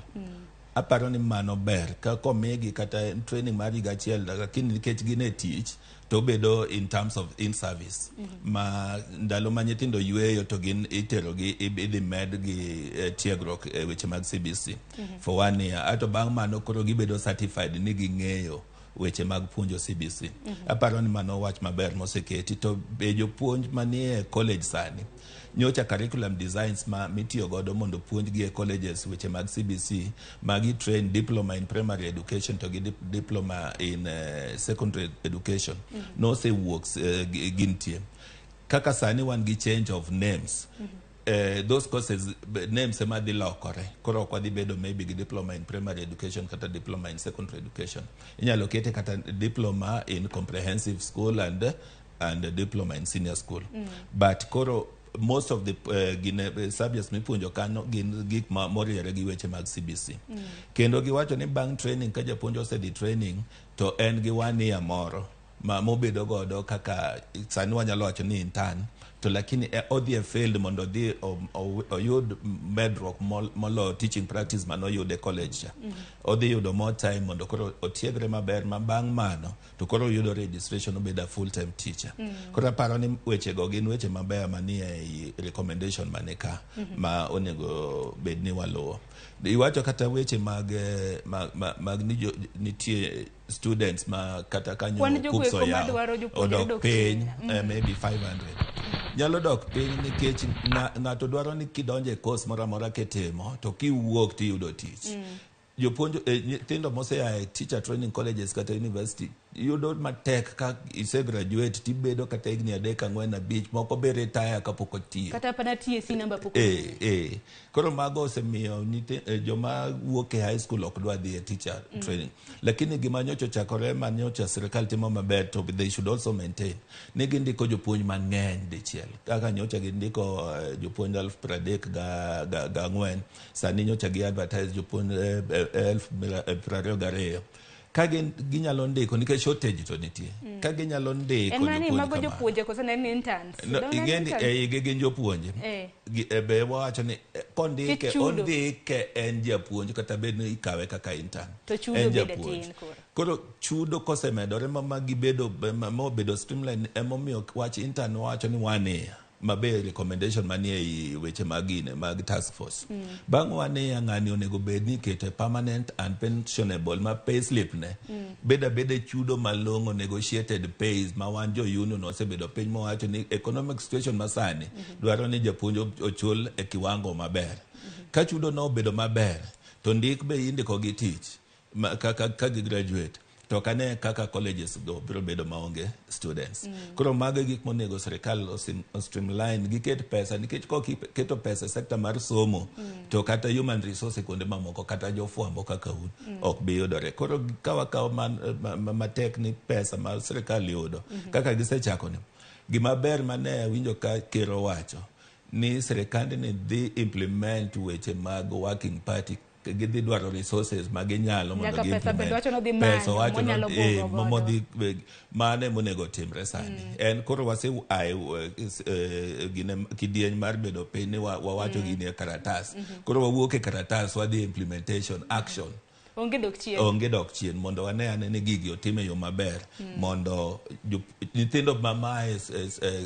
Aparo ni mano ber ka komigi kata training mar higa achiel, lakini nikech gin e tich to obedo in terms of in service, ma ndalo ma nyithindo yweyo to gin iterogi, idhi medgi tiegruok e weche mag CBC for one year, ato bang' mano koro gibedo certified ni ging'eyo weche mag puonjo CBC. Aparo ni mano wach maber moseketi. To be jopuonj manie college sani, nyocha curriculum designs ma mitiyo godo mondo puonjgi e colleges weche mag CBC, magi train diploma in primary education to gi diploma in secondary education nosewuok, gintie kaka sani wan gi change of names. Those courses names ema dhi lokore. Koro ok wadhi bedo maybe gi diploma in primary education kata diploma in secondary education. Inyalo kete kata diploma in comprehensive school and diploma in senior school. But koro most of the gine, subjects mipuonjo kanyo gin gik ma moriere gi weche mag CBC. Kendo giwacho ni bang' training, ka japuonj osedhi training to en gi one year moro ma mobedo godo kaka sani wanyalo wacho ni intern, to lakini odhi e field mondo odhi oyud medruok moloyo teaching practice manoyudo e college cha. Odhi yudo more time mondo koro otiegre maber, ma bang' mano to koro oyudo registration, obedo a full time teacher. Koro aparo ni wechego gin weche mabeyo manie ei recommendation mane ka ma onego bed ni waluwo. Iwacho kata weche mag ni nitie students ma kata kanyo Kwan jogo KUCCPS eko oyaw, madwaro jopuonjre odok dok piny chien. Maybe 500 nyalo dok piny, nikech ng'ato dwaro ni kidonjo e course moro amora kitimo to kiwuok tiyudo tich. Jopuonj, nyithindo mosea e teacher training colleges kata university yudo matek ka ise graduate tibedo kata higni 3, 4, 5, moko be retire kapok otiyo. Kata pana TSC namba pok Koro mago osemiyo joma wuok e high school ok dwa dhi e teacher training. Lakini gima nyocha ochakore, ma nyocha sirikal timo maber, to they should also maintain ni gindiko jopuonj mang'eny dichiel, kaka nyocha gindiko jopuonj 34,000. Sani nyocha gi advertise jopuonj 22,000. Ka gin ginyalo ndiko, nikech shortage to nitie, ka ginyalo ndiko En mana ni jopuonj mago kamano. jopuonje koso ne en interns? No, Donge en ing'eni interns? e igi gin jopuonje. Be wawacho ni kondike Kichudo. ondike en japuonj, kata bed ni ikawe kaka intern. To chudo En bende japuonj. tin koro. Koro chudo kosemedore ma gibedo mobedo streamline, emomiyo wach intern wawacho ni one year, ma be recommendation manie ei weche mag gine mag task force. Bang' one year, ng'ani onego bed ni ikete permanent and pensionable, ma pay slip ne bed abeda chudo malong'o, negotiated pays, ma wan jo union osebedo piny mowacho ni economic situation masani dwaro ni japuonj ochul e kiwango maber. Ka chudo no obedo maber to ndik be indiko gi tich ma, ka gi graduate. To ok ane kaka colleges go biro bedo maonge students. Koro mago e gik monego sirikal o streamline, giket pesa, nikech kok iketo pesa e sector mar somo, to kata human resource e kuonde mamoko, kata jofwambo kaka un, ok bi yudore. Koro ka wakawo matek ni pesa ma sirikal yudo kaka gisechako ni, gima ber mane awinjo ka ker owacho ni sirikandni dhi implement weche mag working party, gidhi dwaro resources ma ginyalo mondo Nyaka gi pesa bende implement. wacho nodhi Pesa manyo, owacho monyalo no- budho godo. Modhi mano emonego timre sani. En koro wase ae gine kidieny mar bedo piny ni wawacho gini e karatas. Koro wawuok e karatas, wadhi implementation, action. Onge dok chien. Onge dok chien, mondo wane ane ni gigi otim e yo maber, mondo nyithindo ma mae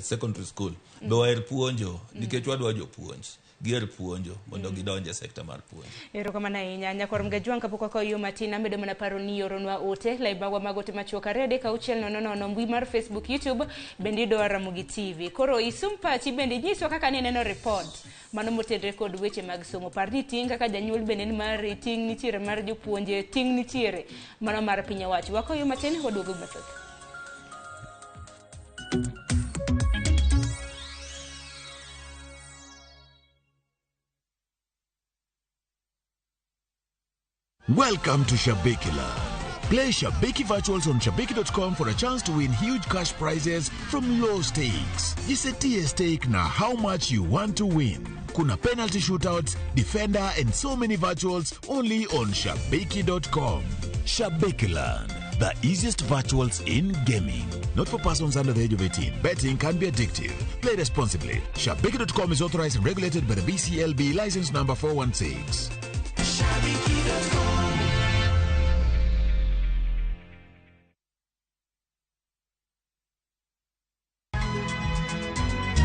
secondary school be oher puonjo, nikech wadwa jopuonj giher puonjo mondo gidonj e sekta mar puonjo. Erokamano ahinya, nyakwar Mgajwang'. Kapok wakawo yo matin, amedo mana paro ni oronwa ote lai magwa mag ote machuok 23600, mbui mar Facebook, YouTube bende yudowa Ramogi TV. Koro isum pachi bende inyiswa kaka nineno report mano motenre kod weche mag somo. Par ni ting' kaka janyuol bende en mari, ting' nitiere mar jopuonje, ting' nitiere mano mar piny owacho. Wakawo yo matin, waduogo mathoth. Welcome to Shabiki Land. Play Shabiki Virtuals on Shabiki.com for a chance to win huge cash prizes from low stakes. Jisetie stake na how much you want to win. Kuna penalty shootouts, defender, and so many virtuals only on Shabiki.com. Shabiki Land, the easiest virtuals in gaming. Not for persons under the age of 18. Betting can be addictive. Play responsibly. Shabiki.com is authorized and regulated by the BCLB license number 416. Shabiki.com.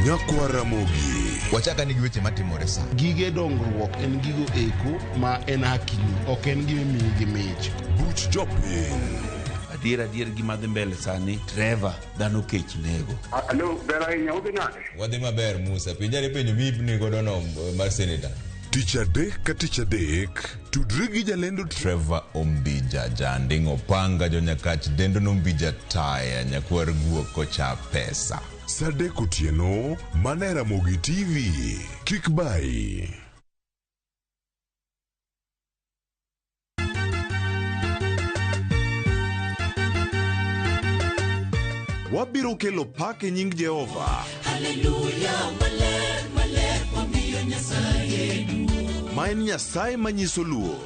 Nyakwa Ramogi. Wachaka ni gi weche matimore sa. Gige dongruok en gigo eko ma en hakini, ok en gima imiyi gi mich. Buch jopiny. Adier adier, gima dhi mbele sani, Trevor, dhano kech nego. Alo, ber ahinya, udhi nade? Wadhi maber, Musa. Penjane penjo mipni godo no mar senator. Tich adek ka tich adek, tudri gi jalendo Trevor Ombija, Janding Opanga, Jonyakach, Dendo Nombija Taya, Nyakwar Guok kocha pesa. Sa 3 otieno, mana e Ramogi TV. Kik bayi. Wabiro kelo pak e nying Jehova. Haleluya, maler, maler, wamiyo Nyasaye duong'. Ma en Nyasaye manyiso luor.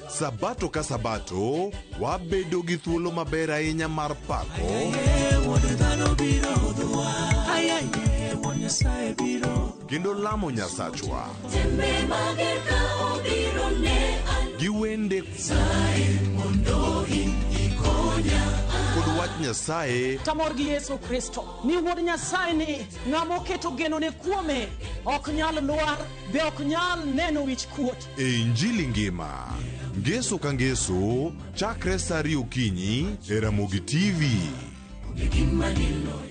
Sabato ka sabato, wabedo gi thuolo maber ahinya mar pako Aye, Wuod dhano biro hudhwa. Ayaye, Wuod Nyasaye biro. Kendo lamo Nyasachwa Tembe mager ka obiro ne an. Gi wende Nyasaye mondo in ikonya. Kod wach Nyasaye. Tamor gi Yesu Kristo ni wuod Nyasaye ni ng'ama oketo genone kuome ok nyal lwar be ok nyal neno wich kuot. E Injili ngima ngeso ka ngeso chakre sa 2 okinyi e Ramogi TV. Gima niloyo.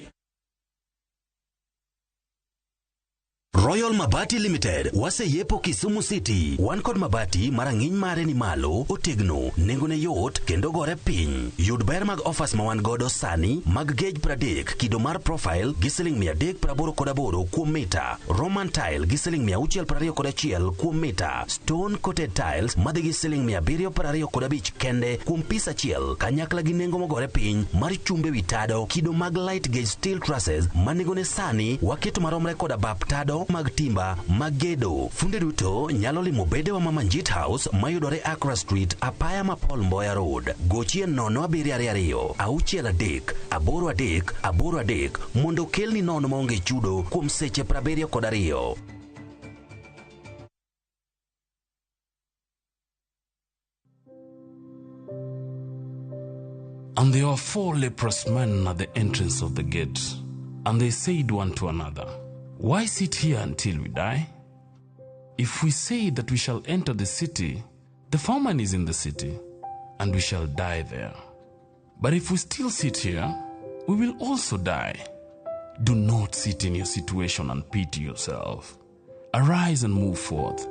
Royal Mabati Limited waseyepo Kisumu City. Wan kod mabati marang'iny mare ni malo, otegno, nengone yot kendo gore piny. Yud ber mag offers ma wan godo sani mag gauge 30 kido mar profile gi siling 388 kuom mita. Roman tile gi siling 621 kuom mita. Stone coated tiles madhi gi siling 725 kende kuom pis achiel kanyakla gi nengo mogore piny mar chumbe wi tado kido mag light gauge steel trusses ma nengone sani waketo maromre koda bap tado mag timba mag gedo. Funde duto nyalo limo bedewa ma Manjit House mayudore Accra Street, apaya ma Paul Mboya Road. Gochie 0722 63 83 83 mondo kelni nono maonge chudo kuom seche 72. And there were four leprous men at the entrance of the gate. And they said one to another, "Why sit here until we die? If we say that we shall enter the city, the famine is in the city, and we shall die there. But if we still sit here, we will also die. Do not sit in your situation and pity yourself. Arise and move forth.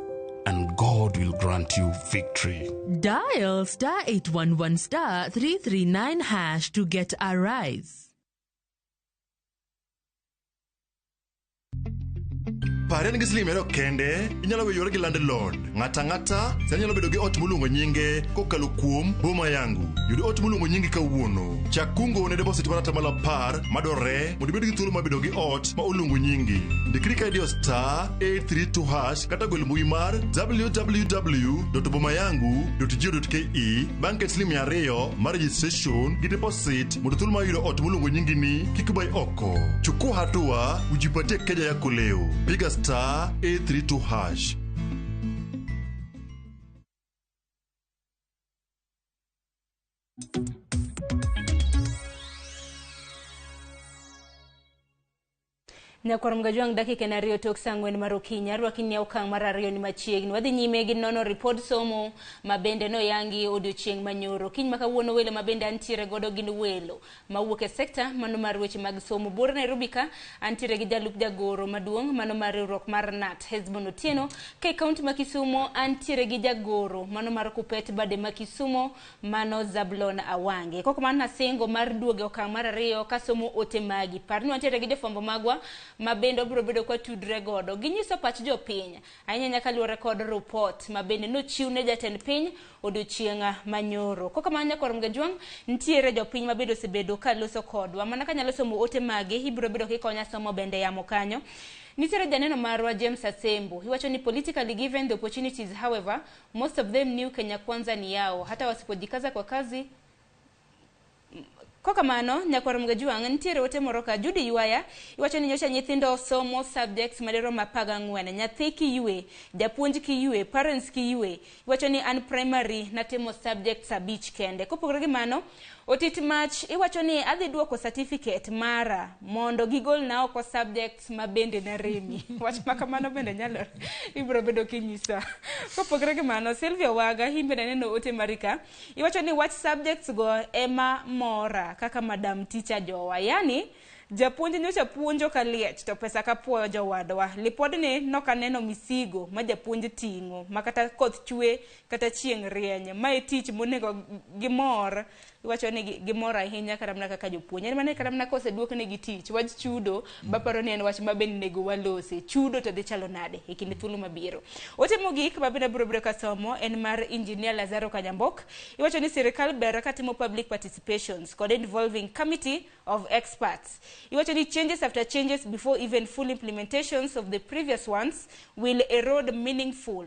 and God will grant you victory. Dial star 811 star 339 hash to get a rise. Pare ni gi siling 200 kende inyalo weyo gi landlord. Ng'ato ang'ata sani nyalo bedo gi ot moluongo nyinge kokalo kuom Boma Yangu. Yud ot moluongo nyingi kawuono. Chak kungo ne deposit mar 10% madwarore mondo ibed gi thuolo mar bedo gi ot ma oluongo nyingi. Ndikri ka idiyo star 832 hash kata gwel mbui mar www.bomayangu.go.ke bang' ket siling 200 mar registration gi deposit mondo thuolo mar yudo ot moluongo nyingi ni kik bai oko. Chukua hatua ujipatie keja yako leo. Piga star 832 hash. Nyakwar Mgajwang' dakika en 2 tok saa 4 mar okinyi. Arwaki ni okang' mar 2 ni machiegni. Wadhi nyime gi nono ripod somo ma bende noyangi odiochieng' manyoro. Kiny ma kawuono welo ma bende antiere godo gin welo mawuok e sekta mano mar weche mag somo. Buore Nairobi ka antiere gi jalup jagoro maduong' mano mar riwruok mar KNUT Hesbon Otieno. Ka e kaunti ma Kisumo antiere gi jagoro mano mar Kupet bade ma Kisumo mano Zablon Awange. Kok mano nasingo mar duogo e okang' mar 2 kasomo ote magi. Par ni wantiere gi jofwambo magwa ma bende obiro bedo kwa tudre godo. Ginyiso pach jopiny ahinya nyaka luwore kod ripot ma bende nochiw ne jatend piny odiochieng' manyoro. Kokamano nyakwar Mgajwang' nitiere jopiny ma bende osebedo ka loso kodwa. Mana kanyalo somo ote magi ibiro bedo kikonya somo bende yamo kanyo. Nitiere janeno marwa James Asembo. Iwacho ni politically given the opportunities, however, most of them knew Kenya Kwanza ni yao. Hata wasipojikaza kwa kazi. Kokamano nyakwar Mgajwang' nitiere ote moro ka Judy Ywaya iwacho ni nyocha nyithindo somo subjects madirom 14. Nyathi kiyue, japuonj kiyue, parents kiyue. Iwacho ni an primary natimo subjects 5 kende. Kopogore gi mano, Otit Mach iwacho ni adhi duoko certificate mara mondo gigolna oko subjects ma bende naremi. Wach ma kamano bende nyalore. Ibiro bedo kinyisa. Kopogore gi mano, Sylvia Waga in bende aneno ote mari ka. Iwacho ni wach subjects go ema mora kaka madam teacher jowa. Yani japuonj nyocha puonjo ka liech to pesa ka puoyo jowadwa. Lipodni nokaneno misigo ma japuonj ting'o ma kata koth chwe kata chieng' rieny. Mae tich monego gimor. Iwacho ni gimor ahinya kata mana kaka jopuonj. En mana kata mana koseduoknegi tich, wach chudo baparo ni en wach ma bende onego walose. Chudo to dhi chalo nade e kinde thuolo mabiro. Ote mogik ma bende abiro bedo kasomo en mar Engineer Lazaro Kanyambok. Iwacho ni sirikal ber katimo public participations kod involving committee of experts. Iwacho ni changes after changes before even full implementations of the previous ones will erode meaningful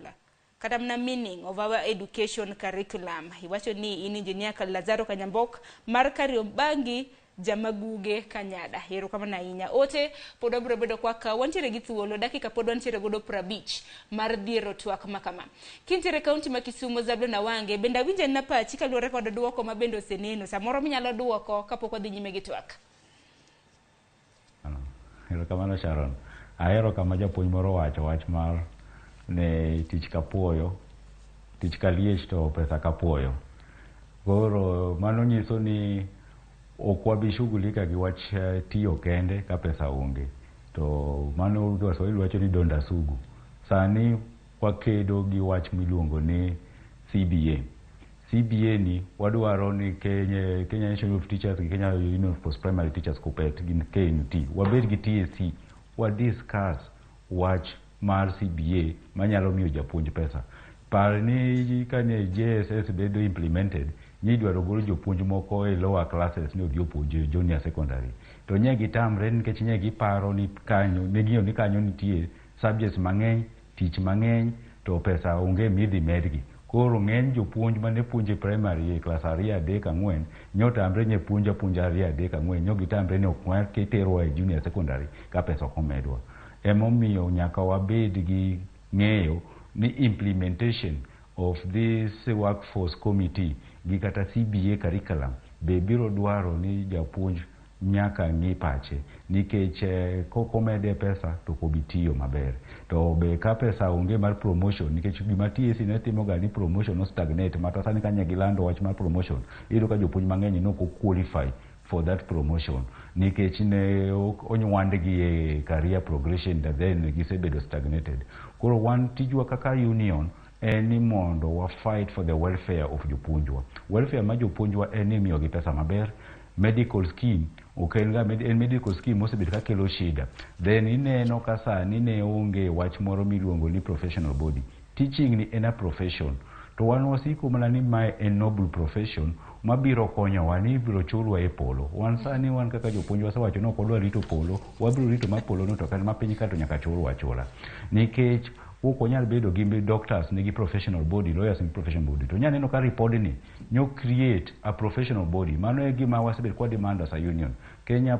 kata mana meaning of our education curriculum. Iwacho ni in Engineer Lazaro Kanyambok mar Kariobangi Jamaguge Kanyada. Erokamano ahinya. Ote pod wabiro bedo kwa ka wantiere gi thuolo dakika pod wantiere godo 50 mar dhiero twak makama. Kintiere kaunti ma Kisumo Zablon Awange bende awinjo na pachi kaluwore kod duoko ma bende oseneno. Samoro minyalo duoko kapok wadhi nyime gi twak. Erokamano Sharon. Ahero kama japuonj moro wacho wach mar ne tich kapuoyo, tich kaliech to pesa kapuoyo. Koro mano nyiso ni ok wabi shughulika gi wach tiyo kende ka pesa onge. To mano Waswahili wacho ni donda sugu. Sani wakedo gi wach miluongo ni CBA. CBA ni wadwaro ni Kenya National of Teachers gi Kenya Union of Post Primary Teachers KUPPET gi KNUT wabed gi TSC wa discuss wach mar CBA manyalo miyo japuonj pesa. Par ni kane JSS bedo implemented, nidwaro golo jopuonj moko e lower classes ni odhi opuonj junior secondary. To nye gitamre nikech nye giparo ni kanyo, ne ging'eyo ni kanyo nitie subjects mang'eny, tich mang'eny, to pesa onge midhi medgi. Koro ng'eny jopuonj mane puonjo e primary e klas 2, 3, 4 nyotamre nye puonjo apuonja 2, 3, 4 nyo gitamre ni ok mar kiterwa e junior secondary ka pesa ok omedwa. Emomiyo nyaka wabed gi ng'eyo ni implementation of this workforce committee gi kata CBA curriculum be biro dwaro ni japuonj nyaka ng'i pache nikech kokomede pesa to ok obi tiyo maber. To be ka pesa onge mar promotion nikech gima TSC ne timo ga ni promotion no stagnate mata sani ka ne gilando wach mar promotion iyudo ka jopuonj mang'eny ne ok qualify for that promotion nikech ne onywandgi e career progression, then gisebedo stagnated. Koro wan tijwa kaka union en ni mondo wa fight for the welfare of jopuonjwa. Welfare ma jopuonjwa en ni miyogi pesa maber. Medical scheme ok en ga en medical scheme mosebedo ka kelo shida. Then ineno ka sani ne onge wach moro miluongo ni professional body. Teaching ni en a profession, to wan wasiko mana ni mae en noble profession mabiro konyowa ni ibiro chulwa e polo. Wan sani, wan kaka jopuonj, wasewacho ni ok wadwa rito polo, wabiro rito ma polo no, to kata ma piny ka to nyaka chulwa achula, nikech ok wanyal bedo gi doctors nigi professional body, lawyers nigi professional body. To nyaneno ka ripodni nyo create a professional body. Mano e gima wasebedo kwa demand as a union, Kenya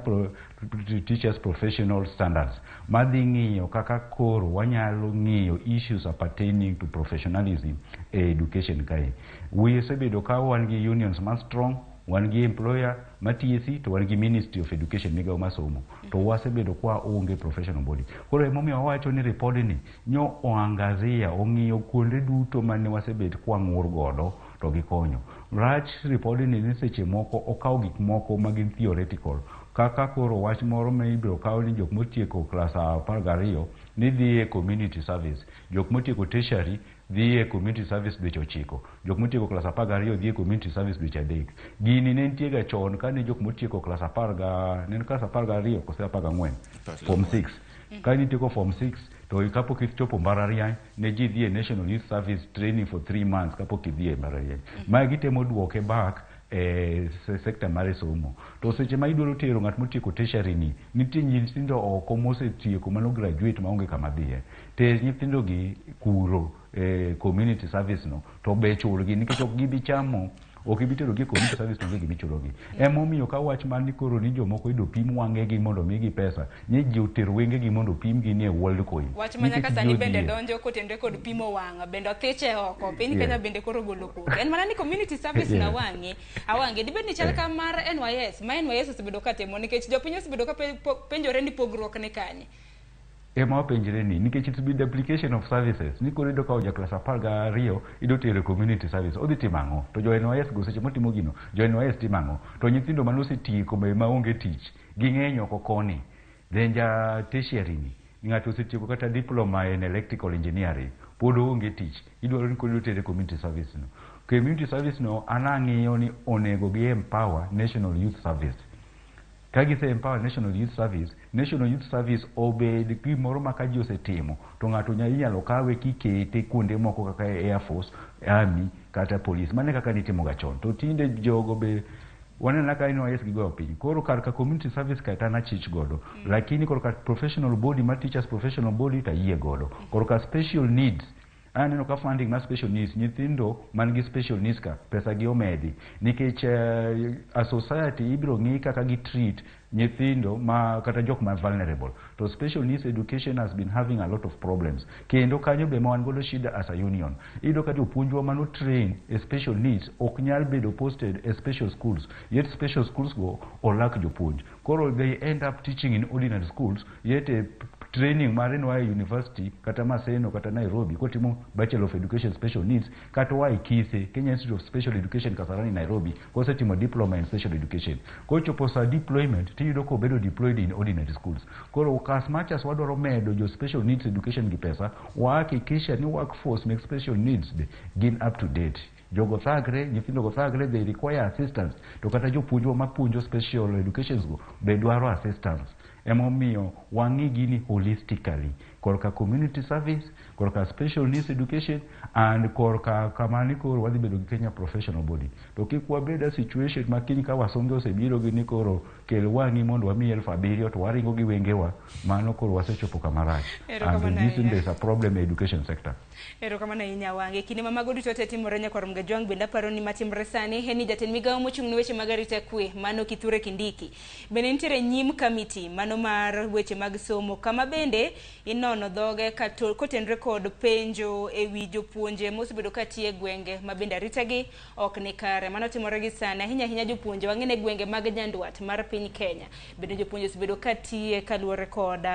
Teachers Professional Standards, madhi ng'iyo kaka koro wanyalo ng'iyo issues pertaining to professionalism e education kae. Wasebedo ka wan gi unions ma strong, wan gi employer ma TSC, to wan gi Ministry of Education, migawo masomo, to wasebedo kwa onge professional body. Koro emomiyo wawacho ni ripodni nyo oangazia, ong'iyo kuonde duto mane wasebet kwang'ur godo to gikonyo. Rach ripodni ni seche moko okawo gik moko magin theoretical, kaka koro wach moro ma ibiro kaw ni jok motieko klas 12 ni dhi e community service, jok motieko tertiary dhi e community service dweche 9, jok motieko klas 12 dhi e community service dweche 3. Gini ne nitie ga chon kane jok motieko klas apar ga ne en klas 12 kose 14, form 6. Ka nitieko form 6 to kapok ichopo mbalariany, ne ji dhi e National Youth Service training for 3 months kapok idhi e mbalariany. Ma gitemo duoke back e sector mar somo. To seche ma idwaro tero ng'at motieko tertiary ni, nitie nyithindo oko mosetieko mano graduate maonge kama dhiye. Ter nyithindo gi kuro e community service no to be chulgi, nikech ok gibi chamo, ok ibi tero gi e community service to onge gima ichulogi. Emomiyo ka wach mar ni koro ni jomoko idwa pim wang'egi mondo migi pesa, ni ji oter wengegi mondo opimgi ni e Worldcoin. Wach ma nyaka Nikech sani ji bende odhier. Donjo kotenore kod pimo wang' bende othiche oko piny Kenya bende koro golo koko en mana ni community service na wang'e awang'e dibed ni chal ka mar NYS ma NYS osebedo ka timo, nikech jopiny osebedo ka penjore ni pogruok ni kanye. Ema wapenjre ni nikech it's been the application of services ni koro idwa kawo ja klas 12, idwa tero e community service, odhi timo ang'o? To jo NYS go seche motimo gino, jo NYS timo ang'o? To nyithindo manosetieko maonge tich ging'eny oko koni. Then ja tertiary ni, ng'ato osetieko kata diploma in electrical engineering, pod oonge tich, idwaro ni koro idwa tere e community service no. Community service no an ang'iyo ni onego gi empower National Youth Service. Ka gise empower National Youth Service, National Youth Service obed gimoro ma ka ji osetimo to ng'ato inyalo kawe kikete kuonde moko kaka Air Force, Army kata police. Mano e kaka nitimo ga chon. To tinde jogo be waneno ka NYS gigoyo piny. Koro kar ka community service ka to an achich godo. Lakini koro ka professional body ma teachers professional body to ayie godo. Koro ka special needs, aneno ka funding mar special needs, nyithindo man gi special needs ka pesa gi omedi, nikech a society ibiro ng'i kaka gi treat nyithindo ma kata jok ma vulnerable. To special needs education has been having a lot of problems, kendo kanyo be ma wan godo shida as a union. Iyudo ka jopuonjwa mano train e special needs ok nyal bedo posted e special schools, yet special schools go olak jopuonj. Koro they end up teaching in ordinary schools, yet e training mare noa e university kata Maseno kata Nairobi kotimo Bachelor of Education Special Needs, kata oa e KISE, Kenya Institute of Special Education, Kasarani, Nairobi, kosetimo diploma in special education. Kochopo sa deployment, tiyudo kobedo deployed in ordinary schools. Koro as much as wadwaro medo jo special needs education gi pesa, wahakikisha ni workforce mek special needs be gin up to date. Jogo thagre, nyithindo go thagre, they require assistance. To kata jopuonjwa mapuonjo special educations go be dwaro assistance. Emomiyo wang'i gini holistically, korka community service, korka special needs education and korka kamani koro wadhi bedo gi Kenya professional body. To kik wabed a situation ma kiny ka wasunge osebiro gi ni koro kel wang'i mondo wamiyi 7,000 to waringo gi wengewa. Mano koro wasechopo kama rach. Erokamano And this ahinya. there's a problem in education sector. Erokamano ahinya wang'e. Kinde ma mago duto te timore, nyakwar Mgajwang', bende aparo ni matimre sani en ni jatend migawo mochung' ne weche mag arita kwe mano Kithure Kindiki bende nitiere nyim kamiti mano mar weche mag somo kama bende inono nono dhoge kotenre kod penjo e wi jopuonje mosebedo ka tiyo e gwenge ma bende aritagi ok ni kare. Mano timore gi sani ahinya ahinya jopuonje wang'e ne gwenge mag Nyandwat mar piny Kenya. Bende jopuonje osebedo ka tiye kaluwore kod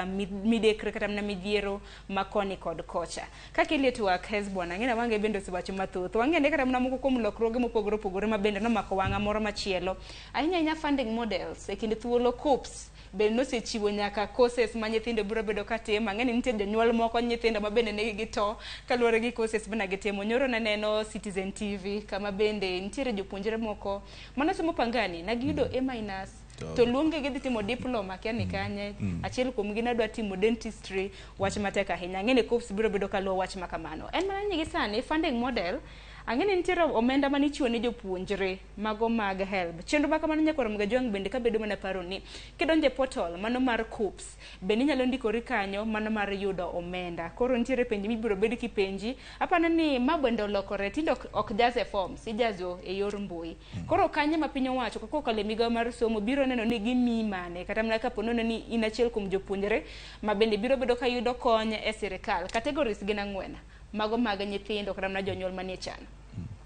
midekre kata mana midhiero ma koni kod kocha. Kaka ilie twak Hesbon, ang'e ni Awange bende osewacho mathoth. Wang'e ni kata mana moko kuom lokruoge mopogore opogore ma bende nomako wang'a moro machielo. Ahinya ahinya funding models e kind thuolo KUCCPS bende nosechiwo nyaka courses ma nyithindo biro bedo ka timo. Ang'e ni nitie jonyuol moko nyithindo ma bende nigi to kaluwore gi courses mane gitimo. Nyoro naneno Citizen TV kama bende nitiere jopuonjre moko manosomo Pangani ne giyudo A minus to luongi gidhi timo diploma kia ni kanye. Achiel kuomgi ne dwa timo dentistry, wach matek ahinya. Ang'e ni KUCCPS biro bedo kaluwo wach ma kamano. En mana ni gi sani funding model ang'e ni nitiere omenda manichiwo ne jopuonjre mago mag HELB. Chenro ma kamano nyakwar Mgajwang' bende kabedo mana paro ni kidonjo e portal mano mar KUCCPS bende inyalo ndikori kanyo mano mar yudo omenda. Koro nitiere penjo mibiro bed kipenji. Aparo ni ma bende olokore tinde ok jaze forms, ijazo e yor mbui. Koro kanyo ma piny owacho kokalo e migawo mar somo biro neno ni gimiyi mane kata mana kapo nono ni in achiel kuom jopuonjre ma bende biro bedo ka yudo kony e sirikal. Categories gin ang'wen. Mago mag nyithindo kata mana jonyuol manie chan.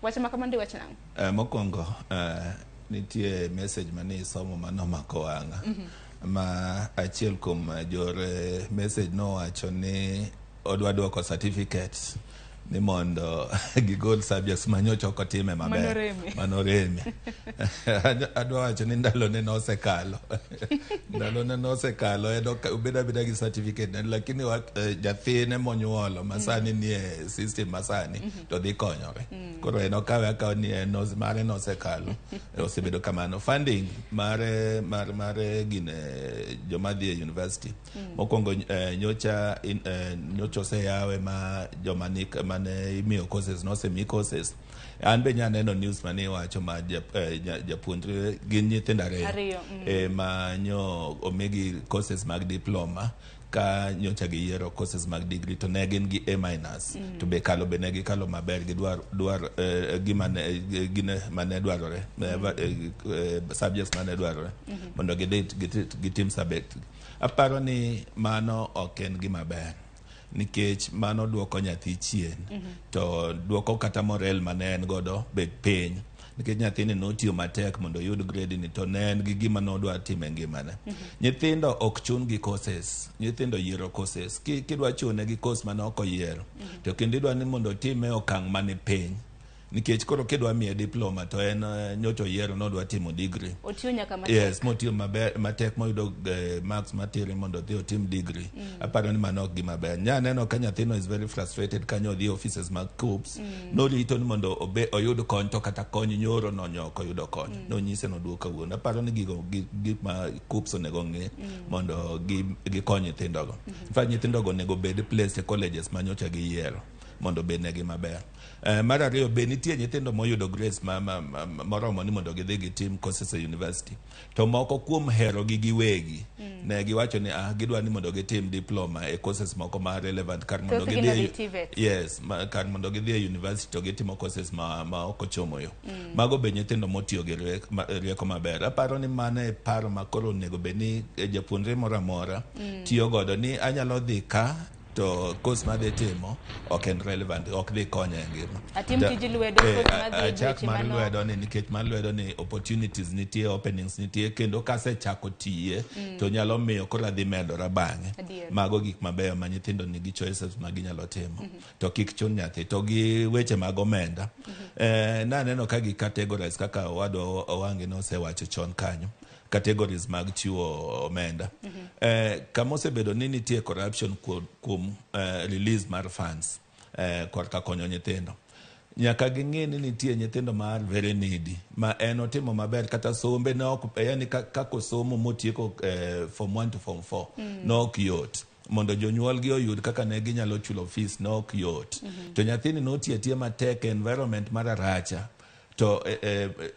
Wach ma kamano diwach nang'o? Mokwongo nitie message mane isomo manomako wang'a. Ma achiel kuom jor message nowacho ni odwa duoko certificates ni mondo gigol subjects manyocha ok otime maber. Manoreme. Adwa wacho ni ndalone nosekalo. Ndalone nosekalo en obed abeda gi certificate ne, lakini nyathine monyuolo masani nie system masani to dhi konyore. Koro en okawe akawa ni en mare nosekalo. Osebedo kamano. Funding mar mar gine joma dhi e university. Mokwongo nyocha oseyawe ma joma mane imiyo courses nosemi courses. An be nyaneno news mane iwacho ma japuonjre gin nyithindo ariyo ma nyo omigi courses mag diploma ka nyocha giyiero courses mag degree to ne gin gi A minus to be kalo be ne gikalo maber gi dwar gima ne gine mane dwarore subjects mane dwarore mondo gidhi gitim subject. Aparo ni mano ok en gima ber nikech mano duoko nyathi chien to duoko kata morale mane en godo bet piny nikech nyathini notiyo matek mondo oyud grade ni to ne en gi gima nodwa timo e ngimane. Nyithindo ok chun gi courses, nyithindo yiero courses. Kidwa chune gi course mane ok oyiero to kendo idwa ni mondo otime okang' mani piny nikech koro kidwa miye diploma to en nyocha oyiero nodwa timo degree. Otiyo nyaka matek. Yes, motiyo maber matek moyudo marks matire mondo odhi otim degree. Aparo ni mano ok gima ber. Nya neno ka nyathino is very frustrated kanyo odhi e offices mag KUCCPS. Norito ni mondo oyud kony to kata kony nyoro nonyo ok oyudo kony. Nonyise noduok kawuono. Aparo ni gigo gik ma KUCCPS onego ng'i mondo gikony nyithindogo. In fact nyithindogo onego bed placed e colleges ma nyocha giyiero mondo obednegi maber. Mar ariyo be nitie nyithindo moyudo grades moromo ni mondo gidhi gitim courses e university to moko kuom hero gi giwegi ne giwacho ni gidwa ni mondo gitim diploma e courses moko ma relevant kar mondo gidhi yes kar mondo gidhi e university to gitimo courses ma ok ochomo yo. Mago be nyithindo motiyo gi rieko maber. Aparo ni mano e paro ma koro onego bed ni japuonjre moro amora tiyo godo ni anyalo dhi ka to course madhi timo ok en relevant, ok dhi konya e ngima. Atim tij lwedo, course madhi achak mar lwedo ni nikech mar lwedo ni opportunities nitie, openings nitie kendo kasechako tiye to nyalo miyo koro adhi medora bang'e. Mago gik mabeyo ma nyithindo nigi choices ma ginyalo timo. To kik chun nyathi to gi weche mag omenda. Naneno ka gi categorize kaka owadwa Owange nosewacho chon kanyo. Categories mag chiwo omenda. Kama osebedo ni nitie corruption kuom release mar funds korka konyo nyithindo. Nyaka ging'e ni nitie nyithindo ma are very needy ma en otimo maber kata sombe ne ok yani kaka osomo motieko form 1 to form 4 ne ok yot. Mondo jonyuol gi oyud kaka ne ginyalo chulo fees ne ok yot. To nyathini notiyo atiya matek e environment mar aracha. To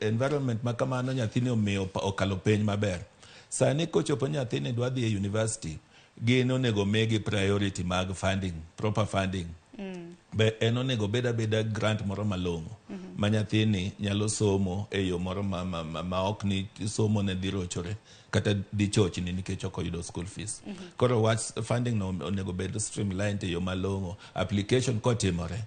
environment ma kamano nyathini omiyo okalo penj maber. Sani kochopo nyathini dwa dhi e university, gin onego migi priority mag funding, proper funding. Be en onego bed abeda grant moro malong'o. Ma nyathini nyalo somo e yo moro ma ok ni somo ne dhi rochore kata dhi chochni nikech ok oyudo school fees. Koro wach funding no onego bed streamlined e yo malong'o. Application kotimore,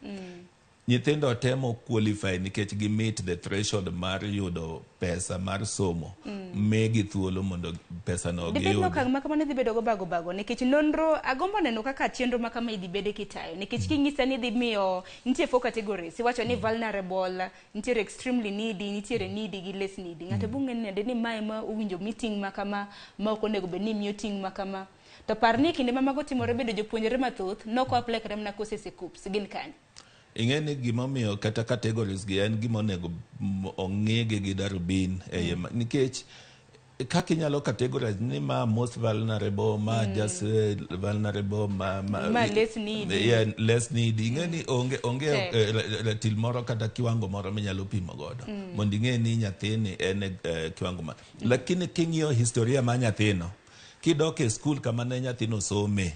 nyithindo temo qualify nikech gi meet the threshold mar yudo pesa mar somo, migi thuolo mondo pesa no Dibed giyud. Okang' ma kamano dhi bedo go bago bago nikech nonro agombo neno kaka chenro ma kama idhi bede kitayo, nikech king'isa ni dhi miyo nitie four categories, iwacho ni vulnerable, nitiere extremely needy, nitiere needy gi less needy. Ng'ato bo ng'e nade ni mae ma owinjo meeting ma kama, ma ok onego bed ni imiyo ting' ma kama? To par ni kinde ma mago timore, bedo jopuonjre mathoth nok apply kata mana courses e KUCCPS gin kanye? Ing'e ni gimomiyo kata categories gi en gima onego ong'igi gi darubin e iye nikech kaka inyalo categorize ni ma most vulnerable, ma just vulnerable, ma Ma less needy. Yeah, less needy. Ing'e ni onge Tek. ratil moro kata kiwango moro minyalo pimo godo mondo ing'e ni nyathini en e kiwango ma, lakini king'iyo historia mar nyathino, kidok e skul kama ne nyathino some,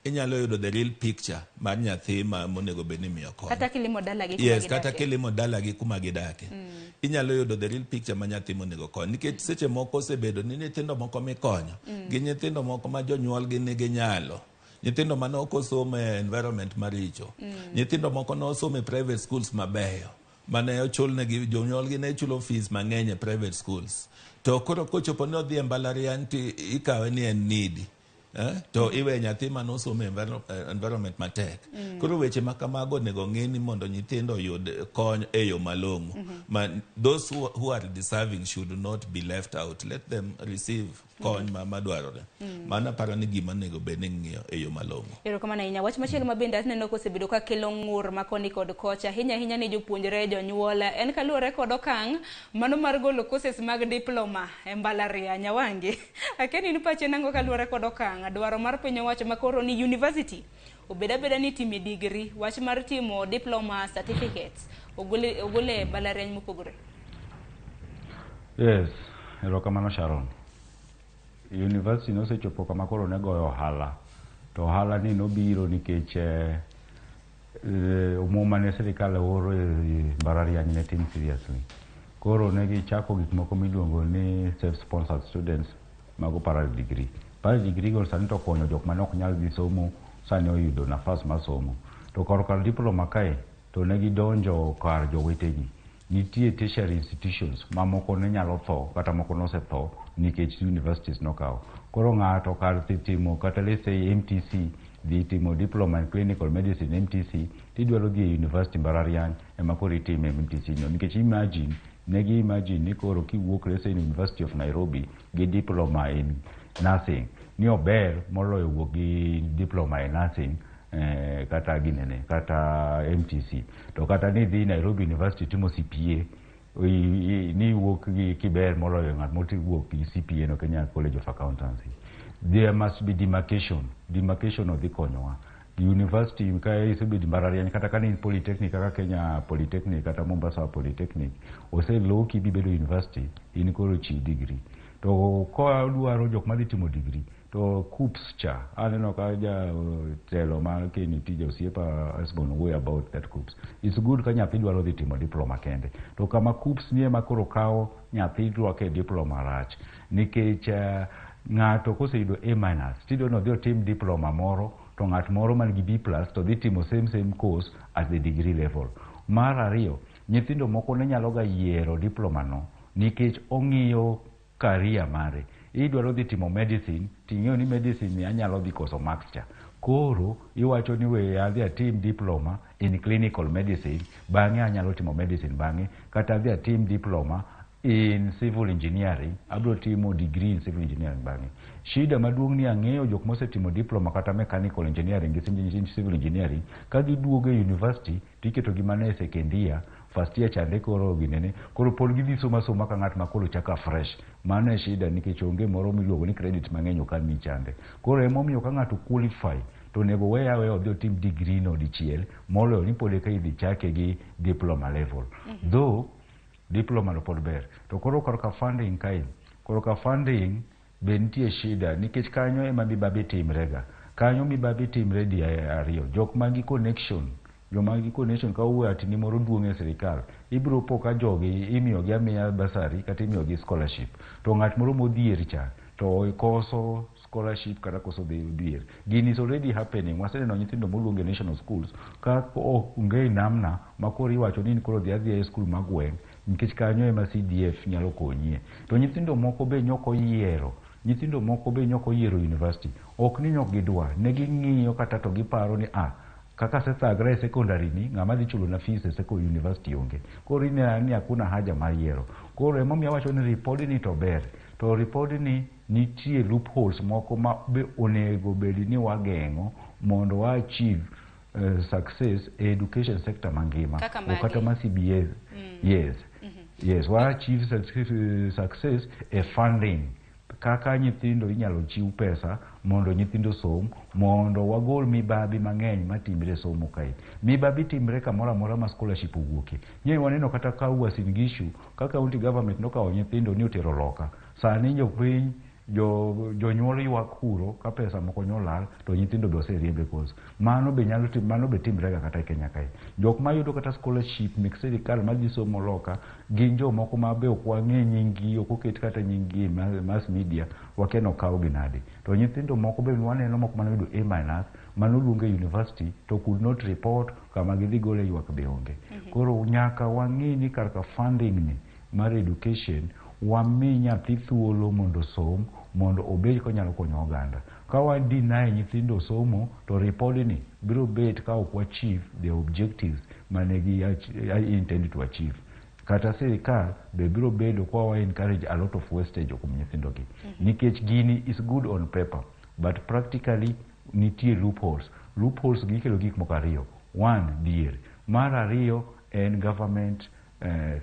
inyalo yudo the real picture mar nyathi ma monego bed ni imiyo kony. Kata kilimo dalagi kuma Yes, kata gidakie. kilimo dalagi kuma gidake, inyalo yudo the real picture ma nyathi monego kony, nikech seche moko osebedo ni nyithindo moko mikonyo gi nyithindo moko ma jonyuolgi nigi nyalo, nyithindo mane ok osomo e environment maricho, nyithindo moko nosomo e private schools mabeyo mane ochulnegi, jonyuolgi ne chulo fees mang'eny e private schools, to koro kochopo ni odhi e mbalariany to ikawe ni en needy, eh? To iwe nyathi manosomo e environment matek. Koro weche ma kamago onego ng'i ni mondo nyithindo oyud kony e yo malong'o. Ma those who are deserving should not be left out. Let them receive kony ma madwarore. Mano aparo ni gima onego bed ni ing'iyo e yo malong'o. Erokamano ahinya. Wach machielo ma bende aneno kosebedo ka kelo ng'ur ma koni kod kocha, ahinya ahinya ne jopuonjre, jonyuol, en kaluwore kod okang' mano mar golo courses mag diploma e mbalariany. Nyawangi, akia ni in pache nang'o kaluwore kod okang' dwaro mar piny owacho ma koro ni university obed abeda ni itime degree, wach mar timo diploma, certificates ogole e mbalariany mopogore? Yes, erokamano, Sharon. University nosechopo kama koro ne goyo ohala. To ohala ni nobiro nikech omwom mane sirikal oro e mbalariany ne tin seriously. Koro ne gichako gik moko miluongo ni self-sponsored students mago parallel degree. Parallel degree go sani to konyo jok mane ok nyal dhi somo, sani oyudo nafas mar somo. To korka diploma kae to ne gidonjo kar jowetegi. Nitie tertiary institutions mamoko ne nyalo tho kata moko nosetho nikech universities nokawo. Koro ng'ato kar dhi timo kata, let's say, MTC, dhi timo diploma in clinical medicine MTC, tidwaro dhi e university mbalariany ema koro itime MTC no, nikech imagine ne gi imagine ni koro kiwuok, let's say, in University of Nairobi gi diploma in nursing ni ober moloyo wuok gi diploma in nursing kata ginene kata MTC, to kata ni dhi Nairobi University timo CPA ni wuok gi kiber moloyo ng'at mowuok gi CPA no Kenya College of Accountancy. There must be demarcation. Demarcation odhi konyowa. University ka isebedo mbalariany kata ka ne in polytechnic kaka Kenya Polytechnic kata Mombasa Polytechnic oseloki bibedo university, in koro chiw degree. To ka dwaro jok madhi timo degree to KUCCPS cha aneno ka jatelo mar KNUT, osiepa Esbon, wuoyo about that KUCCPS. It's good ka nyathi dwaro dhi timo diploma kende, to kama KUCCPS nie ma koro kawo nyathi rwake e diploma rach, nikech ng'ato koseyudo A minus tidwa ni odhi otim diploma moro, to ng'at moro man gi B plus to dhi timo same course at the degree level. Mar ariyo, nyithindo moko ne nyalo ga yiero diploma no nikech ong'iyo career mare, idwaro dhi timo medicine, ting'eyo ni medicine ni anyalo dhi koso marks cha, koro iwacho ni we adhi atim diploma in clinical medicine, bang'e anyalo timo medicine bang'e, kata adhi atim diploma in civil engineering, abiro timo degree in civil engineering bang'e. Shida maduong' ni ang'eyo jok mosetimo diploma kata mechanical engineering gi civil engineering, ka giduogo e university tiketo gi mana e second year, first year chande, koro ginene koro pod gidhi somo asoma ka ng'at ma koro chako afresh. Mano e shida, nikech onge moro miluongo ni credit mang'eny ok mi chande. Koro emomiyo ka ng'ato qualify to onego weye aweya odhi otim degree no dichiel, moloyo ni pod eka idhi chake gi diploma level. Though diploma no pod ber. To koro korka funding kae, korka funding be nitie shida, nikech kanyo ema mibabi timre ga. Kanyo mibabi timre di ariyo, jok man gi connection. Joma nigi connection ka watni moro duong' e sirikal, ibiro po ka jogi imiyogi amiya bursary kata imiyogi scholarship. To ng'at moro modhier cha to koso scholarship kata koso dhi dhier. Gini is already happening. Waseneno nyithindo moluong e national schools ka onge namna ma koro iwacho ni in koro dhi adhiya e skul ma gweng' nikech kanyo ema CDF nyalo konyie. To nyithindo moko be nyok oyiero nyithindo moko be nyok oyiero university. Ok ni nyok gidwa, ne ging'iyo kata to giparo ni ah, kaka asethagra e secondary ni ng'ama dhi chulo na fees e secondary university onge. Koro ineno ni hakuna haja mar yiero. Koro emomiyo awacho ni ripodni to ber. To ripodni nitie loopholes moko ma be onego bed ni wageng'o mondo wa achieve success e education sector mangima. Kaka O mage? kata ma CBA. Yes. Yes, wa achieve success e funding. Kaka nyithindo inyalo chiw pesa mondo nyithindo som, mondo wagol mibadhi mang'eny matimre e somo kae. Mibadhi timre kamoro amora ma scholarship owuokie. Nye waneno kata ka Uasin Gishu, ka county government nokawo nyithindo ni otero loka. Sani jopiny jonyuol ywak kuro ka pesa moko nyolal to nyithindo be oseriemb e course. Mano be nyalo tim, mano be timre ga kata e Kenya kae. Jok mayudo kata scholarship mek sirikal madhi somo loka gin jomoko ma be ok wang'e nying gi, ok oket kata nying gi e mass media, wakia ni okawgi nade. To nyithindo moko be waneno moko manoyudo A minus manoluong e university to could not report kama gidhi gole ywak be onge. Koro nyaka wang'i ni kar ka funding ni mar education wami nyathi thuolo mondo osom mondo obed konyalo konyo oganda. Ka wa deny nyithindo somo to ripodni biro bet ka ok achieve the objectives mane gi intend to achieve. Kata sirikal be biro bedo kwa wa encourage a lot of wastage kuom nyithindo gi. Nikech gini is good on paper but practically nitie loopholes. Loopholes gi ikelo gik moko ariyo. One, dhier. Mar ariyo en government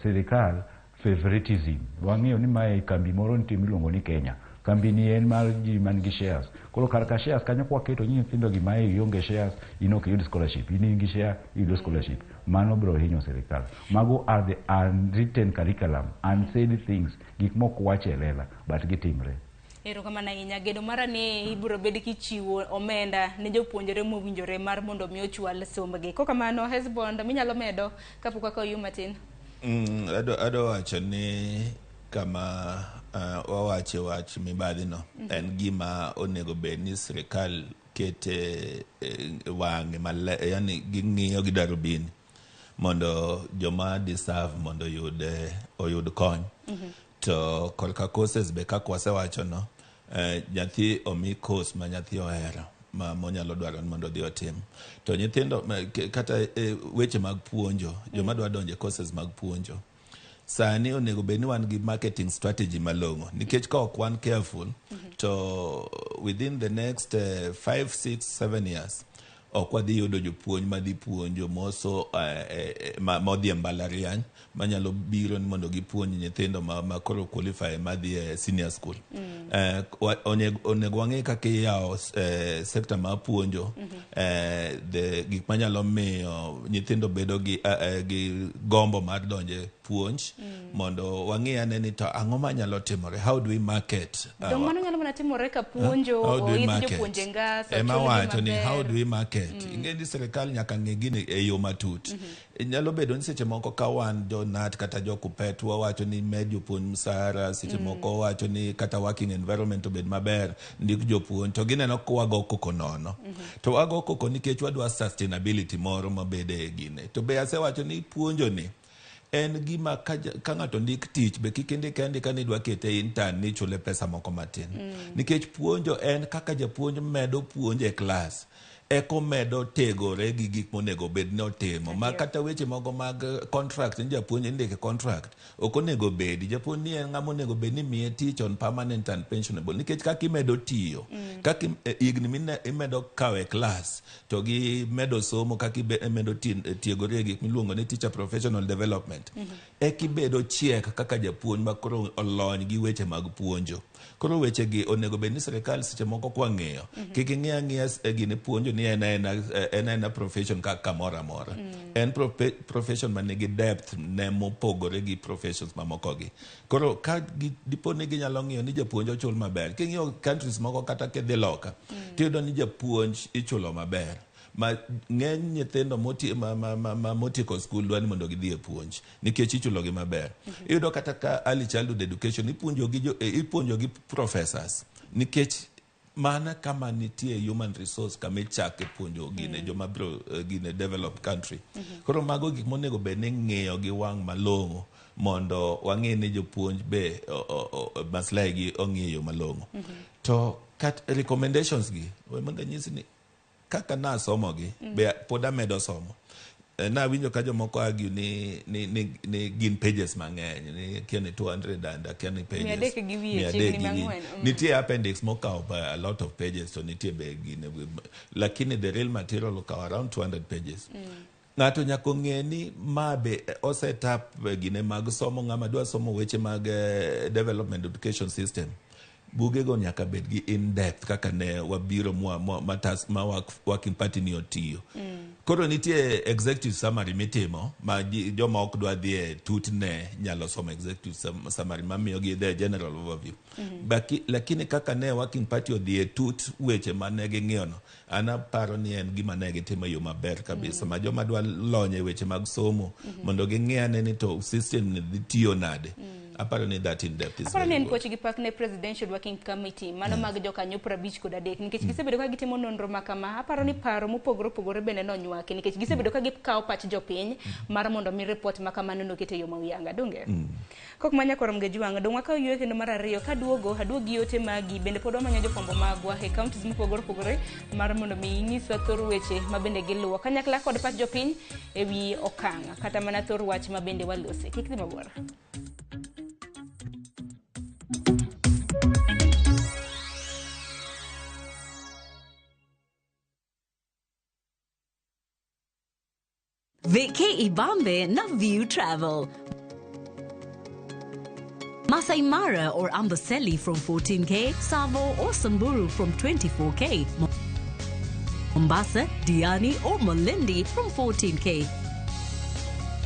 sirikal favoritism. Wang'eyo ni mae kambi moro nitie miluongo ni Kenya. Kambi ni en mar ji man gi shares. Koro kar ka shares kanyo kwaketo ni nyithindo gi mae ionge shares, in ok iyud scholarship. In in gi share, iyudo scholarship. Mano biro hinyo sirikal. Mago are the unwritten curriculum, unsaid things, gik mok wach e lela, but gitimre. Erokamano ahinya. Geno mara ni ibiro bed kichiwo omenda ne jopuonjre mowinjore mar mondo mi ochwal sombgi. Kokamano, Hesbon, minyalo medo kapok wakawo matin? Adwa wacho ni kama wawache wach mibadhi no en gima onego bed ni sirikal kete wang'e maler, yani ging'iyo gi darubini mondo joma deserve mondo oyud kony. To korka courses be kaka wasewacho no, nyathi omi course ma nyathi ohero ma monyalo dwaro ni mondo odhi otim. To nyithindo kata weche mag puonjo, joma dwa donjo e courses mag puonjo sani onego bed ni wan gi marketing strategy malong'o, nikech ka ok wan careful to within the next 5 6 7 years ok wadhi yudo jopuonj madhi puonjo moso modhi e mbalariany manyalo biro ni mondo gipuonj nyithindo ma koro qualify madhi e senior school. Onego wang'e kaka iyawo sector mar puonjo, the gik manyalo miyo nyithindo bedo gi gombo mar donjo e puonj, mondo wang'i ane ni to ang'o manyalo timore, how do we market Dong mano nyalo mana timore ka puonjo How do we oidh market? jopuonje ngas, Ema ochulgi wacho ni how maber. do we market. Ing'e ni sirikal nyaka ng'e gini e yo matut. Nyalo bedo ni seche moko ka wan jo KNUT kata jo KUPPET wawacho ni med jopuonj msara, seche moko wawacho ni kata working environment obed maber, ndik jopuonj, to gineno ka wago koko nono. To wago koko nikech wadwa sustainability moro mabede e gine. To be asewacho ni puonjo ni en gima ka ng'ato ndik tich be kik indike andika ni idwa kete intern ni ichule pesa moko matin. Nikech puonjo en kaka japuonj medo puonjo e klas, eko medo tegore gi gik monego bed ni otimo. Ma kata weche moko mag contract ni japuonj indike contract ok onego bedi. Japuonj ni en ng'ama onego bed ni miye tich on permanent and pensionable, nikech kaka imedo tiyo, kaka higni imedo kawo e klas to gi medo somo, kaka imedo tiegori e gik miluongo ni teacher professional development, eka ibedo chiek kaka japuonj ma koro olony gi weche mag puonjo. Koro weche gi onego bed ni sirikal seche moko kwang'iyo, kik ing'i ang'iya gini puonjo ni en aena profession kaka kamoro amora. En profession manigi depth ne mopogore gi professions mamoko gi. Koro ka dipo ni ginyalo ng'iyo ni japuonj ochul maber, king'iyo countries moko kata kidhi loka, tiyudo ni japuonj ichulo maber. Ma ng'eny nyithindo moti, ma motieko skul dwa ni mondo gidhi e puonj nikech ichulogi maber. Iyudo kata ka early childhood education ipuonjo gi professors nikech mana kama nitie human resource, kama ichake puonjo gine joma biro gine develop country. Koro mago gik monego bed ni ng'iyo gi wang' malong'o mondo wang'e ni jopuonj be maslahi gi ong'i e yo malong'o. To kat recommendations gi, we mondo anyisi ni kaka nasomogi be pod amedo somo. Nawinjo ka jomoko argue ni gin pages mang'eny, ni kia ni 200 and akia ni pages 300 gi wiye, 300 chiegni gi wiye. 400. Nitie appendix mokawo a lot of pages, to nitie be gine, lakini the real material okawo around 200 pages. Ng'ato nyaka ong'e ni ma be osetap gine mag somo. Ng'ama dwa somo weche mag development education system, bugego nyaka bed gi in depth kaka ne wabiro ma working party ni otiyo. Koro nitie executive summary mitimo ma joma ok dwa dhi e tutne nyalo somo executive summary mamiyo gi the general overview. Lakini kaka ne working party odhi e tut weche mane ging'iyo no, an aparo ni en gima ne gitimo e yo maber kabisa ma joma dwa lony e weche mag somo mondo ging'i ane ni to system ni dhi tiyo nade. Aparo ni that in depth is Aparo ni very en good. puoch gi pak ne Presidential Working Committee mano mag jokanyo 53, nikech gisebedo ka gitimo nonro ma kama. Aparo ni paro mopogore opogore bende nonywaki, nikech gisebedo ka gikawo pach jopiny mar mondo mi report ma kamano noket e yo mauyanga donge. Kok manya koro Mgejwang' dong wakaw yweyo kendo mar ariyo kaduogo aduog gi ote magi. Bende pod wamanyo jofwambo magwa e counties mopogore opogore mar mondo mi inyiswa thor weche ma bende giluwo kanyakla kod pach jopiny ewi okang' kata mana thor wach ma bende walose. Kik dhi mabor. Vacay Ibambe na View Travel. Masai Mara or Amboseli from 14K, Tsavo or Samburu from 24K, Mombasa, Diani or Malindi from 14K.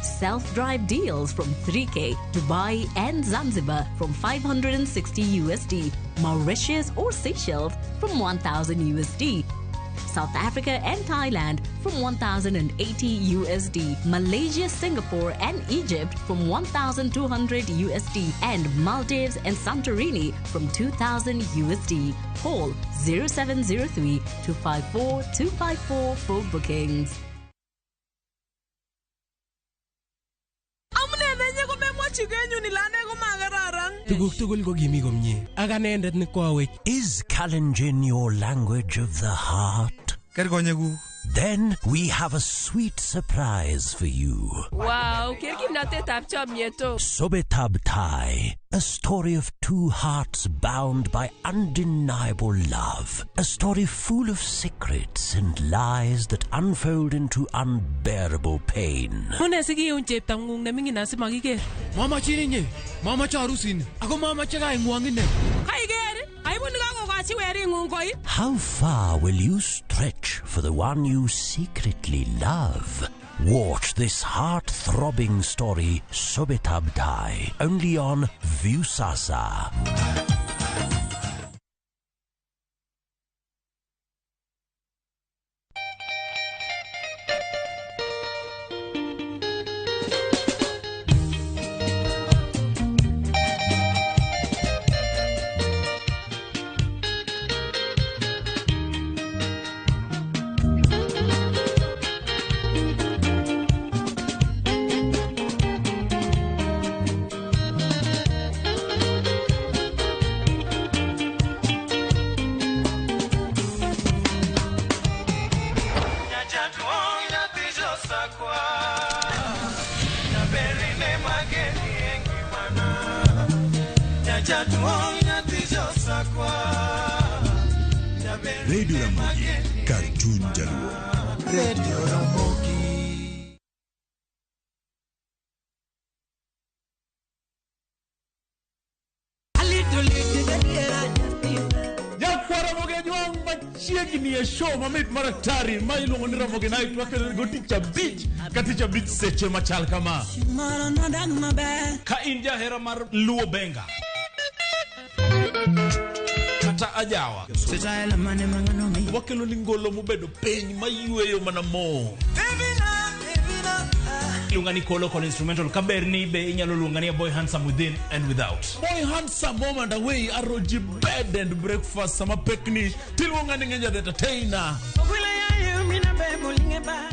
Self-drive deals from 3K, Dubai and Zanzibar from 560 USD, Mauritius or Seychelles from 1000 USD. South Africa and Thailand from 1080 USD, Malaysia, Singapore and Egypt from 1200 USD, and Maldives and Santorini from 2000 USD. Call 0703 254 254 for bookings. Amune nenye komemwochi kenyun ile ane komakararan. Tuguk tugul ko kimi komie ak anendet ne kwawech. Is Kalenjin your language of the heart? Ker konyekuk. Then we have a sweet surprise for you. Wow, ker kimnatetab chomyet o. Sobetab Tai, a story of two hearts bound by undeniable love. A story full of secrets and lies that unfold into unbearable pain. Mune sikiun cheptang'ung neming'in asimakiker. Mamachin inye, mamache arusini, ako mamache kaing'wong ine. Kaiker, aibu nekakokochi wering'ung koi. How far will you stretch for the one you secretly love? Watch this heart-throbbing story, Sobetab Tai, only on Viusasa. Radio Ramogi, kar chuny Jaluo. Radio Ramogi. Nyakwara Ramogi Ajwang' machiegni e show mamit mar atari ma iluongo ni Ramogi Night wakelo go tich abich ka tich abich seche machal kama. Ka in jahera mar Luo Benga kata ajawa. Wakelo ni ngolo mobedo piny mayweyo mana mo. Iluonga ni Kolo kod instrumental kaber ni be inyalo luonga ni boy handsome within and without. Boy handsome home and away aroji bed and breakfast sama pekni tiluonga ni Ngenja the entertainer.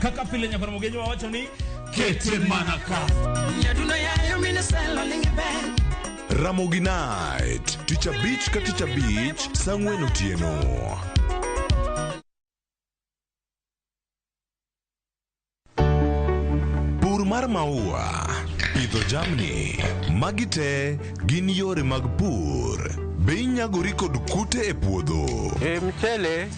Kaka pile nyakwar Mogejo wawacho ni kete mana ka. Ramogi Night, tich abich ka tich abich, saa ang'wen otieno. Pur mar maua, pidho jamni, magi te gin yore mag pur. Be inyagori kod kute e puodho? E mchele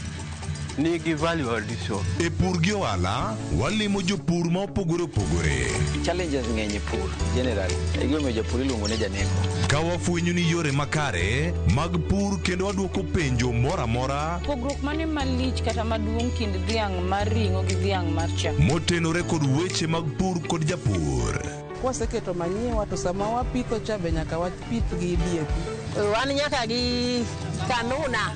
nigi value addition. E pur gi ohala, walimo jopur ma opogore opogore. Challenges ng'eny e pur generally. E gimomiyo japur iluongo ni janeko. Ka wafwenyo ni yore makare mag pur kendo waduoko penjo moro amora Pogruok mane malich kata maduong' kind dhiang' mar ring'o gi dhiang' mar chak? motenore kod weche mag pur kod japur. Kwaseketo manyiwa to sama wapitho cha be nyaka wapith gi DAP. Wan nyaka gi kanuna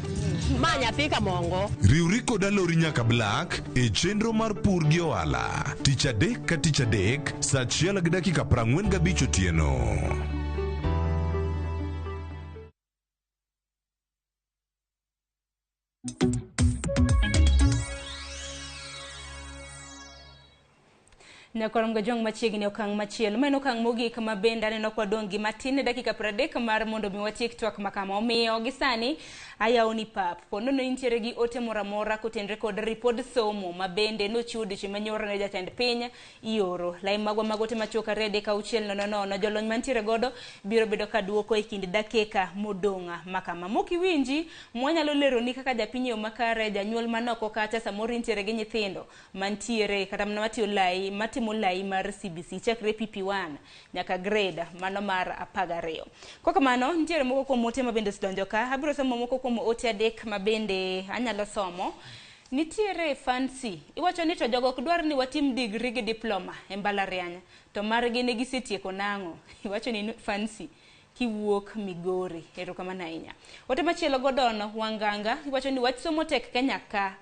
ma nyathi kamongo. Riwri kod Alori nyaka Black e chenro mar pur gi ohala tich adek ka tich adek saa 1:45 otieno. Nyakwar Mgajwang' machiegni okang' machielo. Ma en okang' mogik ma bende aneno kwa dong' gi matin ne dakika 30 mar mondo mi watiek twak ma kama. Omiyo gi sani ayawoni pap. Ponono ni nitiere gi ote moro amora kotenore kod ripod somo ma bende nochiw odiochieng' manyoro ne jatend piny ioro. Lai magwa mag ote machuok 2 3 6 0 0 jolony mantiere godo biro bedo ka duoko e kind dakika modong' ma kama. Mokiwinji mwanyalo leroni kaka japiny e yo makare janyuol manoko kata samoro intiere gi nyithindo mantiere kata mana matiyo lai matimo lai mar CBC chakre PP1 nyaka grade mano mar 12. Kok kamano nitiere moko kuom ote mabende osedonjo ka. Abiro somo moko kuom ote adek mabende anyalo somo. Nitiere Fancy iwacho ni to jogo ok dwar ni watim degree gi diploma e mbalariany to margi ne gisetieko nang'o. Iwacho ni Fancy kiwuok Migori. Erokamano ahinya. Ote machielo Godono Wanganga iwacho ni wach somo tek Kenya ka.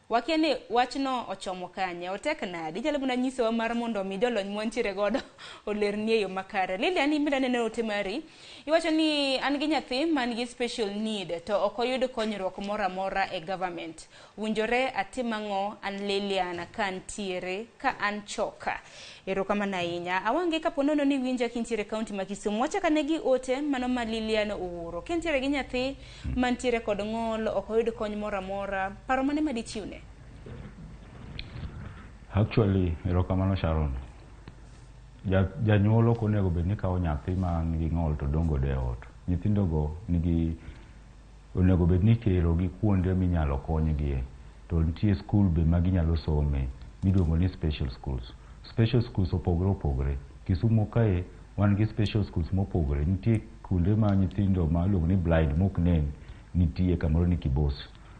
Wakia ni wachno ochomo kanye, otek nade? Inyalo mana nyisowa mar mondo mi jolony mwantiere godo olerni e yo makare. Lilian, in bende aneno ote mari. Iwacho ni an gi nyathi man gi special need to ok oyud konyruok moro amora e government. Winjore atim ang'o an Lilian ka antiere ka an choka. Erokamano ahinya. Awange kapo nono ni winja kintiere kaunti ma Kisumu. Wachak ane gi ote mano ma Lilian ooro. Kintiere gi nyathi mantiere kod ng'ol ok oyud kony moro amora. Paro mane madichiwne? Actually, erokamano Sharon. Janyuol ok onego bed ni kawo nyathi ma nigi ng'ol to dong' godo e ot. Nyithindogo nigi onego bed ni iterogi kuonde minyalo konygie. To nitie skul be ma ginyalo some miluongo ni special schools. Special schools opogore opogore. Kisumu kae wan gi special schools mopogore. Nitie kuonde ma nyithindo ma iluongo ni blind mok nen nitie kamoro ni Kibos.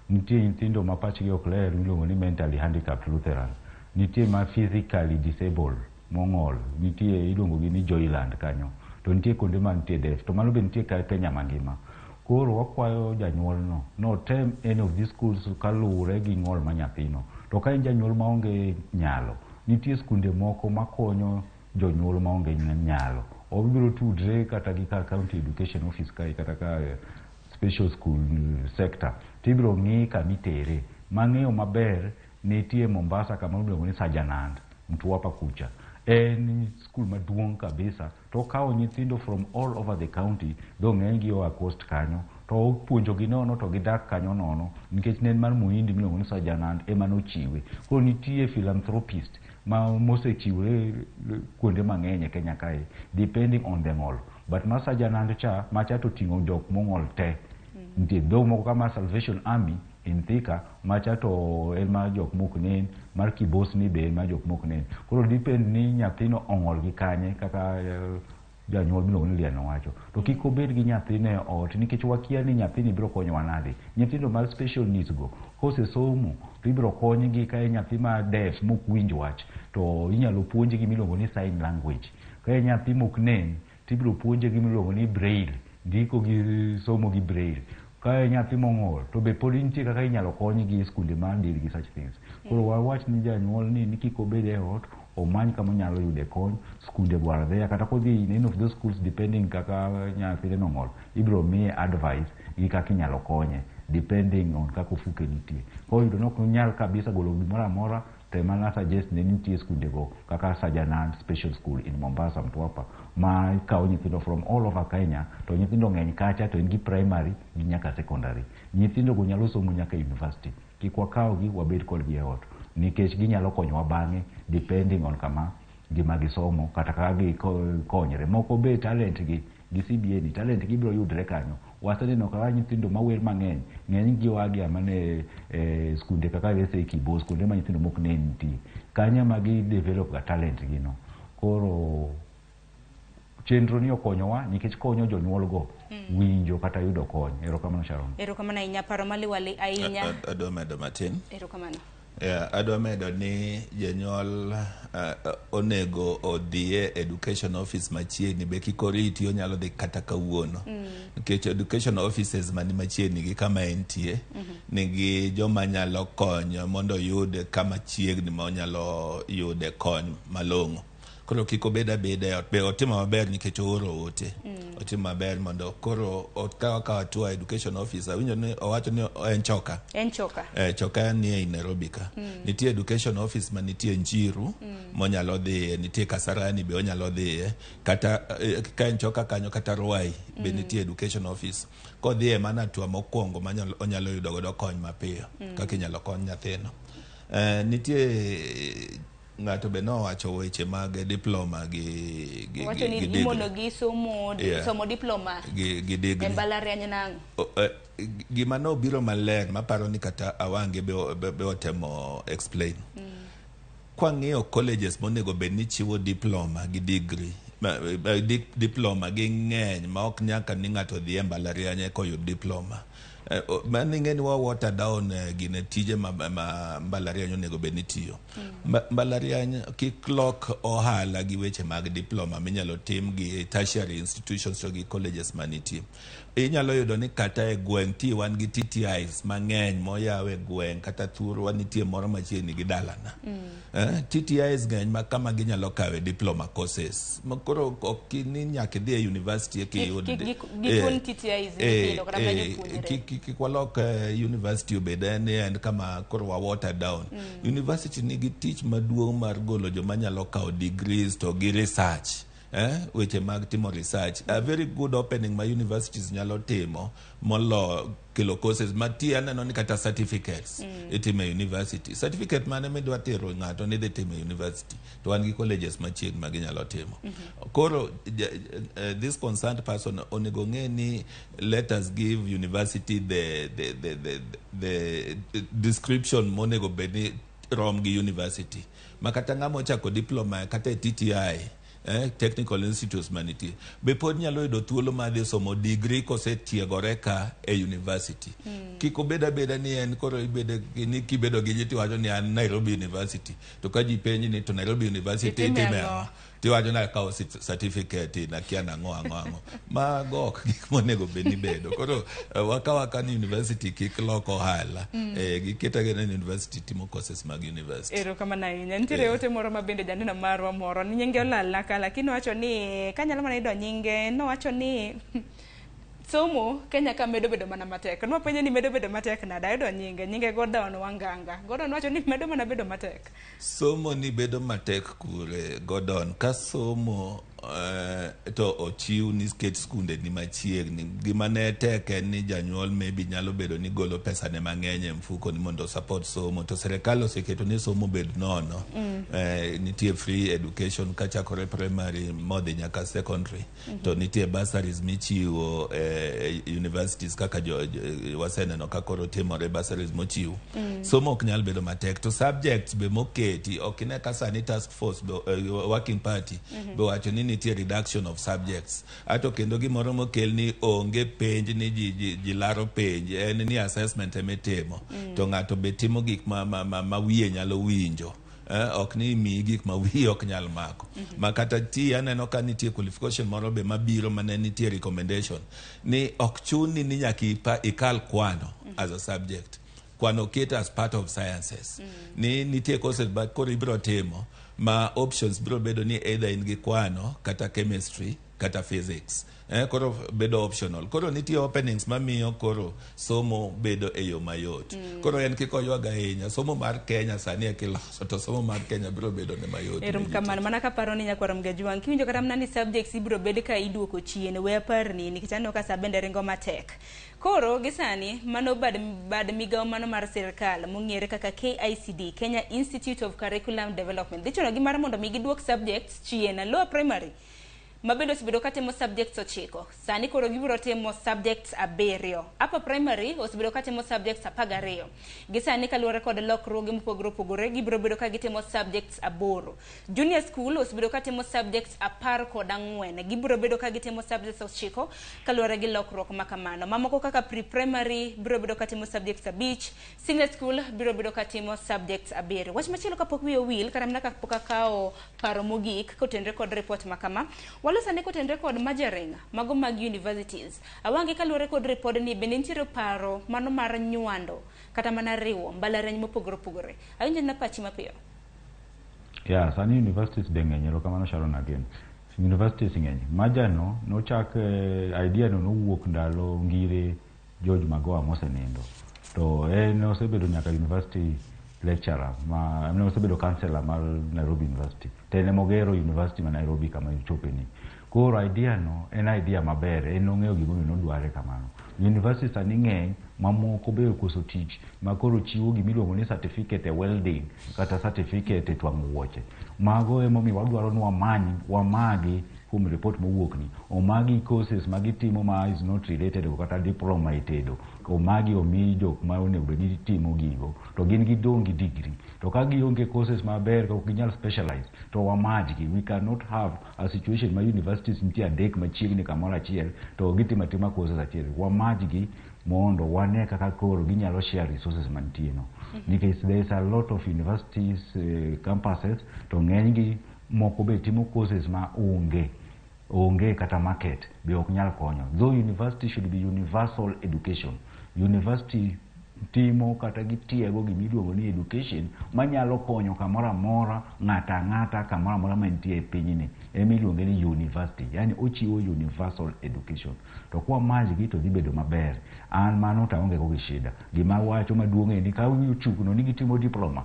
Nitie nyithindo ma pachgi ok ler miluongo ni mentally handicapped Lutheran. Nitie ma physically disabled mong'ol, nitie iluongo gi ni Joyland kanyo. To nitie kuonde ma nitie deaf, to mano be nitie ka Kenya mangima. Koro wakwayo janyuol no, notem any of these schools kaluwore gi ng'ol ma nyathino. To ka en janyuol maonge nyalo, nitie skunde moko makonyo jonyuol maonge nyalo. Obiro tudre kata gi kar county education office kae kata ka special school sector. Tibiro ng'i kamitere. Mang'eyo maber nitie Mombasa kama iluongo ni Sajanand, Mtwapa kucha. En skul maduong' kabisa to okawo nyithindo from all over the county, though ng'enygi oa coast kanyo, to opuonjogi nono to gidak kanyo nono nikech ne en mar muhindi miluongo ni Sajanand ema nochiwe. Koro nitie philanthropist ma mosechiwore kuonde mang'eny e Kenya kae depending on the ng'ol. But mar Sajanand cha macha to ting'o jok mong'ol te. Nitie dhok moko kama Salvation Army in Thika macha to en mar jok mok nen, mar Kibos ni be en mar jok mok nen. Koro depend ni nyathino ong'ol gi kanye kaka janyuol miluongo ni Lilian owacho. To kik obed gi nyathine e ot nikech wakia ni nyathini biro konyowa nade. Nyithindo mar special needs go kosesomo to ibiro konygi ka en nyathi ma deaf mok winj wach to inyalo puonje gimiluongo ni sign language. Ka en nyathi mok nen to ibiro puonje gimiluongo ni braille, ndiko gi somo gi braille. Ka en nyathi mong'ol to be pod nitie kaka inyalo konygi e skunde ma deal gi such things. Koro wawach ni janyuol ni kik obed e ot, omany kama onyalo yude kony. Skunde go are there, kata kodhi in any of those schools, depending kaka nyathine no ong'ol, ibiro miye advice gi kaka inyalo konye depending on kaka ofuke nitie. Koyudo ni ok onyal kabisa golo gimoro amora, to ema na suggest ni nitie skunde go kaka Sajanand Special School in Mombasa, Mtwapa, ma kawo nyithindo from all over Kenya, to nyithindo ng'eny kacha, to en gi primary gi nyaka secondary. Nyithindo go nyalo somo nyaka university. Kik wakawgi wabed kodgi e ot, nikech ginyalo konyowa bang'e depending on kama gima gisomo kata kaka gikonyre. Moko be talent gi gi CBA ni talent gi biro yudre kanyo. Waseneno kaka nyithindo mawer mang'eny, ng'eny gi oa gi mane skunde kaka SA Kibo, skunde ma nyithindo mok ne nitie. Kanyo ema gi develop ga talent gi no. Koro chenro ni okonyowa nikech konyo jonyuol go winjo kata yudo kony. Erokamano, Sharon. Erokamano ahinya, paro maliwali ahinya. Adwa medo matin. Erokamano. Yeah, adwa medo ni janyuol onego odhiye education office machiegni be kik oriti, onyalo dhi kata kawuono nikech education offices mani machiegni gi kama entie nigi joma nyalo konyo mondo oyud kama chiegni ma onyalo yude kony malong'o. Koro kik obed abeda e ot. Be otimo maber nikech ooro ote. Otimo maber mondo koro okaw akawa hatua. Education office, awinjo ni owacho ni en Choka. En Choka. Choka ni ei Nairobi ka. Nitie education office manitie Njiru monyalo dhiye, nitie Kasarani be onyalo dhiye, kata ka en Choka kanyo, kata Ruai be nitie education office. Kodhiye, mano hatua mokwongo manyalo onyalo yudo godo kony mapiyo kaka inyalo kony nyathino. Nitie ng'ato be nowacho weche mag diploma gi Wacho ni gi degree. imono gi somo somo diploma gi e degree. mbalariany nang'o? Gima nobiro maler maparo ni kata Awange be otemo explain. Kwang'iyo colleges monego bed ni chiwo diploma gi degree, diploma gi ng'eny ma ok nyaka ni ng'ato dhi e mbalariany eka oyud diploma. Mano ing'e ni wa water down gine tije ma mbalariany onego bed ni tiyo. Mbalariany kik lok ohala gi weche mag diploma minyalo tim gi tertiary institutions to gi colleges manitie. Inyalo yudo ni kata e gweng' ti wan gi TTIs mang'eny moyaw e gweng', kata thurwa nitie moro machiegni gi dalana. TTIs ng'eny ma kama ginyalo kawe diploma courses. Ma koro ok ni nyaka idhi e university eka iyud. Gikun TTIs nyithindo kata mana jopuonjre. Kik walok university obed en en kama koro wa water down. University nigi tich maduong' mar golo joma nyalo kawo degrees to gi research. Weche mag timo research, a very good opening ma universities nyalo timo molo kelo courses matie. Aneno ni kata certificates itimo e university. Certificate mane midwa tero ng'ato ni dhi timo e university to wan gi colleges machiegni ma ginyalo timo? Koro this concerned person onego ng'e ni let us give university the description monego bed ni rom gi university ma kata ng'ama ochako diploma kata e TTI, technical institutes manitie be pod nyalo yudo thuolo mar dhi somo degree kosetiegore ka e university. Kik obed abeda ni en koro ibedo ni kibedo gi ji tiwacho ni an Nairobi University, to ka ji penji ni to Nairobi University Itime itime ang'o? ang'o, tiwacho ni akawo certificate nakia nang'o ang'o ang'o. Mago ok gik monego bed ni bedo. Koro wakaw aka ni university kik lok ohala. Giket agena ni university timo courses mag university. Erokamano ahinya. Nitiere ote moro ma bende janeno marwa moro ni nyinge olalna ka, lakini owacho ni kanyalo mana yudo nyinge. Nowacho ni somo Kenya ka medo bedo mana matek. Nwapenje ni medo bedo matek nade? Ayudo nyinge, nyinge Gordon Wanganga. Gordon wacho ni medo mana bedo matek. Somo ni bedo matek kure, Gordon? Ka somo to ochiw nikech skunde ni machiegni. Gima ne tek en ni janyuol maybe nyalo bedo ni golo pesa ne mang'eny e mfuko ni mondo support somo, to sirikal oseketo ni somo bed nono. Nitie free education kachakore primary modhi nyaka secondary. To nitie bursaries michiwo universities kaka jo waseneno ka koro timore, bursaries mochiw. Somo ok nyal bedo matek, to subjects be moketi ok ine ka sani task force be, working party be wacho ni nitie reduction of subjects. Ato kendo gimoro mokel ni onge penj ni ji laro penj, en ni assessment emitimo. To ng'ato be timo gik ma wiye nyalo winjo. Ok ni imiyi gik ma wiyi ok nyal mako. Ma kata ti aneno ka nitie qualification moro be mabiro mane nitie recommendation ni ok chuni ni nyaka ikal kwano as a subject. Kwano ket as part of sciences. Ni nitie courses ma koro ibiro timo ma options biro bedo ni either in gi kwano kata chemistry kata physics. Koro bedo optional. Koro nitie openings mamiyo koro somo bedo e yo mayot. Koro en kik oywag ahinya. Somo mar Kenya sani eka iloso to somo mar Kenya biro bedo ne mayot. Ne ji. Erokamano mana kaparo ni nyakwar Mgajwang' kiwinjo kata mana ni subjects ibiro bed ka iduoko chien we aparni nikech aneno ka sa bende ringo matek. Koro gi sani mano bad migawo mano mar sirkal mong'ere kaka KICD, Kenya Institute of Curriculum Development, dhi chunogi mar mondo mi giduok subjects chien lower primary ma bende osebedo katimo subjects 9, sani koro gibiro timo subjects 7. Upper primary osebedo katimo subjects 12, gi sani kaluwore kod lokruoge mopogore opogore gibiro bedo ka gitimo subjects 8. Junior school osebedo katimo subjects 14, gibiro bedo ka gitimo subjects 9 kaluwore gi lokruok ma kamano. Mamoko kaka pre-primary biro bedo katimo subjects 5, senior school biro bedo katimo subjects 7. Wach machielo kapok wiya owil kata mana kapok akawo paro mogik kotenore kod report ma kama, walosane kotenore kod majoring mago mag universities. Awangi kaluwore kod report ni bende nitiere paro mano mar nywando kata mana riwo mbalariany mopogore opogore. Awinjo na pachi mapiyo. Yeah, sani universities be ng'eny, erokamano Sharon again. Universities ng'eny. Majano nochak idea no nowuok ndalo ngire George Magoha mosenindo. To en osebedo nyaka university lecturer, ma en osebedo chancellor mar Nairobi University. To en emogero university ma Nairobi kama ochope ni. Koro idea no en idea maber, en ong'eyo gimomiyo nodware kamano. University sani ng'eny, mamoko be okoso tich, ma koro chiwo gimiluongo ni certificate e welding, kata certificate e twang'o wuoche. Mago emomiyo wadwaro ni wamany, wamagi kuom report mowuok ni. Omagi courses ma gitimo ma is not related kata diploma e tedo. Omagi omi jok ma onego bed ni timo gigo, to gin gidong' gi degree. To ka gionge courses maber, ok ginyal specialize, to wamajgi. We cannot have a situation ma universities nitie 3 machiegni kamoro achiel, to gitimo atima courses achiel. Wamajgi mondo wane kaka koro ginyalo share resources mantie no. Nikech there is a lot of universities, campuses, to ng'enygi moko be timo courses ma onge kata market be ok nyal konyo. Though university should be universal education. University timo kata gitiego gimiluongo ni education manyalo konyo kamoro amora, ng'ato ang'ata kamoro amora mantie e pinyni. Ema iluonge ni university, yani ochiwo universal education. To kwa merge gi to dhi bedo maber. An mano to aonge go gi shida. Gima wacho maduong' en ni ka ochugno ni gitimo diploma,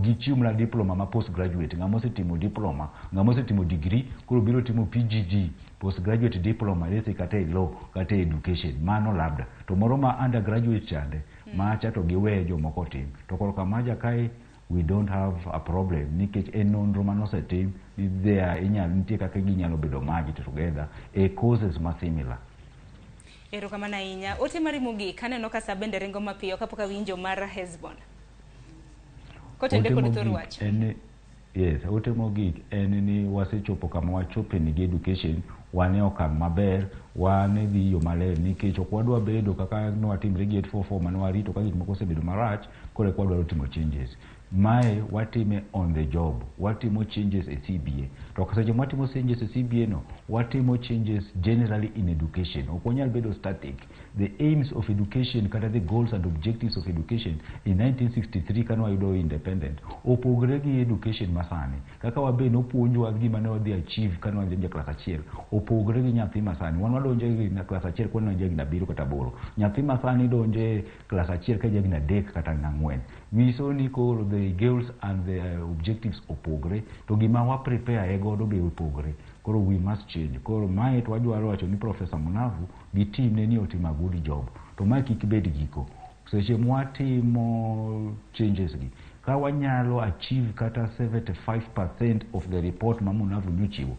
gichiw mana diploma ma postgraduate. Ng'ama osetimo diploma, ng'ama osetimo degree, koro biro timo PGD, postgraduate diploma, let's say kata e law, kata e education, mano labda. To moro ma undergraduate chande, macha to giwe jomoko tim. To korka maja kae, we don't have a problem nikech en nonro manosetim ni there inyalo nitie kaka ginyalo bedo merged together e courses ma similar. Erokamano ahinya. Ote mari mogik, aneno ka sa bende ringo mapiyo kapok awinjo mar Hesbon. Kotenore kod thor wach. Yes, ote mogik en ni wasechopo kama wachope ni gi education, wan e okang' maber, wan e dhi yo maler nikech ok wadwa bedo kaka nwatimre gi 844 mane warito ka gik moko osebedo marach, koro eka wadwaro timo changes. Mae watime on the job, watimo changes e CBA. To seche mwatimo changes e CBA no, watimo changes generally in education. Ok wanyal bedo static. The aims of education kata the goals and objectives of education in 1963 kane wayudo independent opogre gi education masani. Kaka wabe nopuonjwa gima ne wadhi achieve kane wadonjo e klas achiel, opogre gi nyathi masani. Wan wadonjo e klas achiel kane wan jahigni 7 kata 8. Nyathi masani donjo e klas achiel ka jahigni 3 kata 4. Nyiso ni koro the goals and the objectives opogre, to gima wa prepare e godo be opogre. Koro we must change. Koro mae to wadwaro wacho ni Professor Munavu gi team ne ni otimo a good job. To mae kik bed giko. Seche mwatimo changes gi, ka wanyalo achieve kata 75% of the report ma Munavu nochiwo,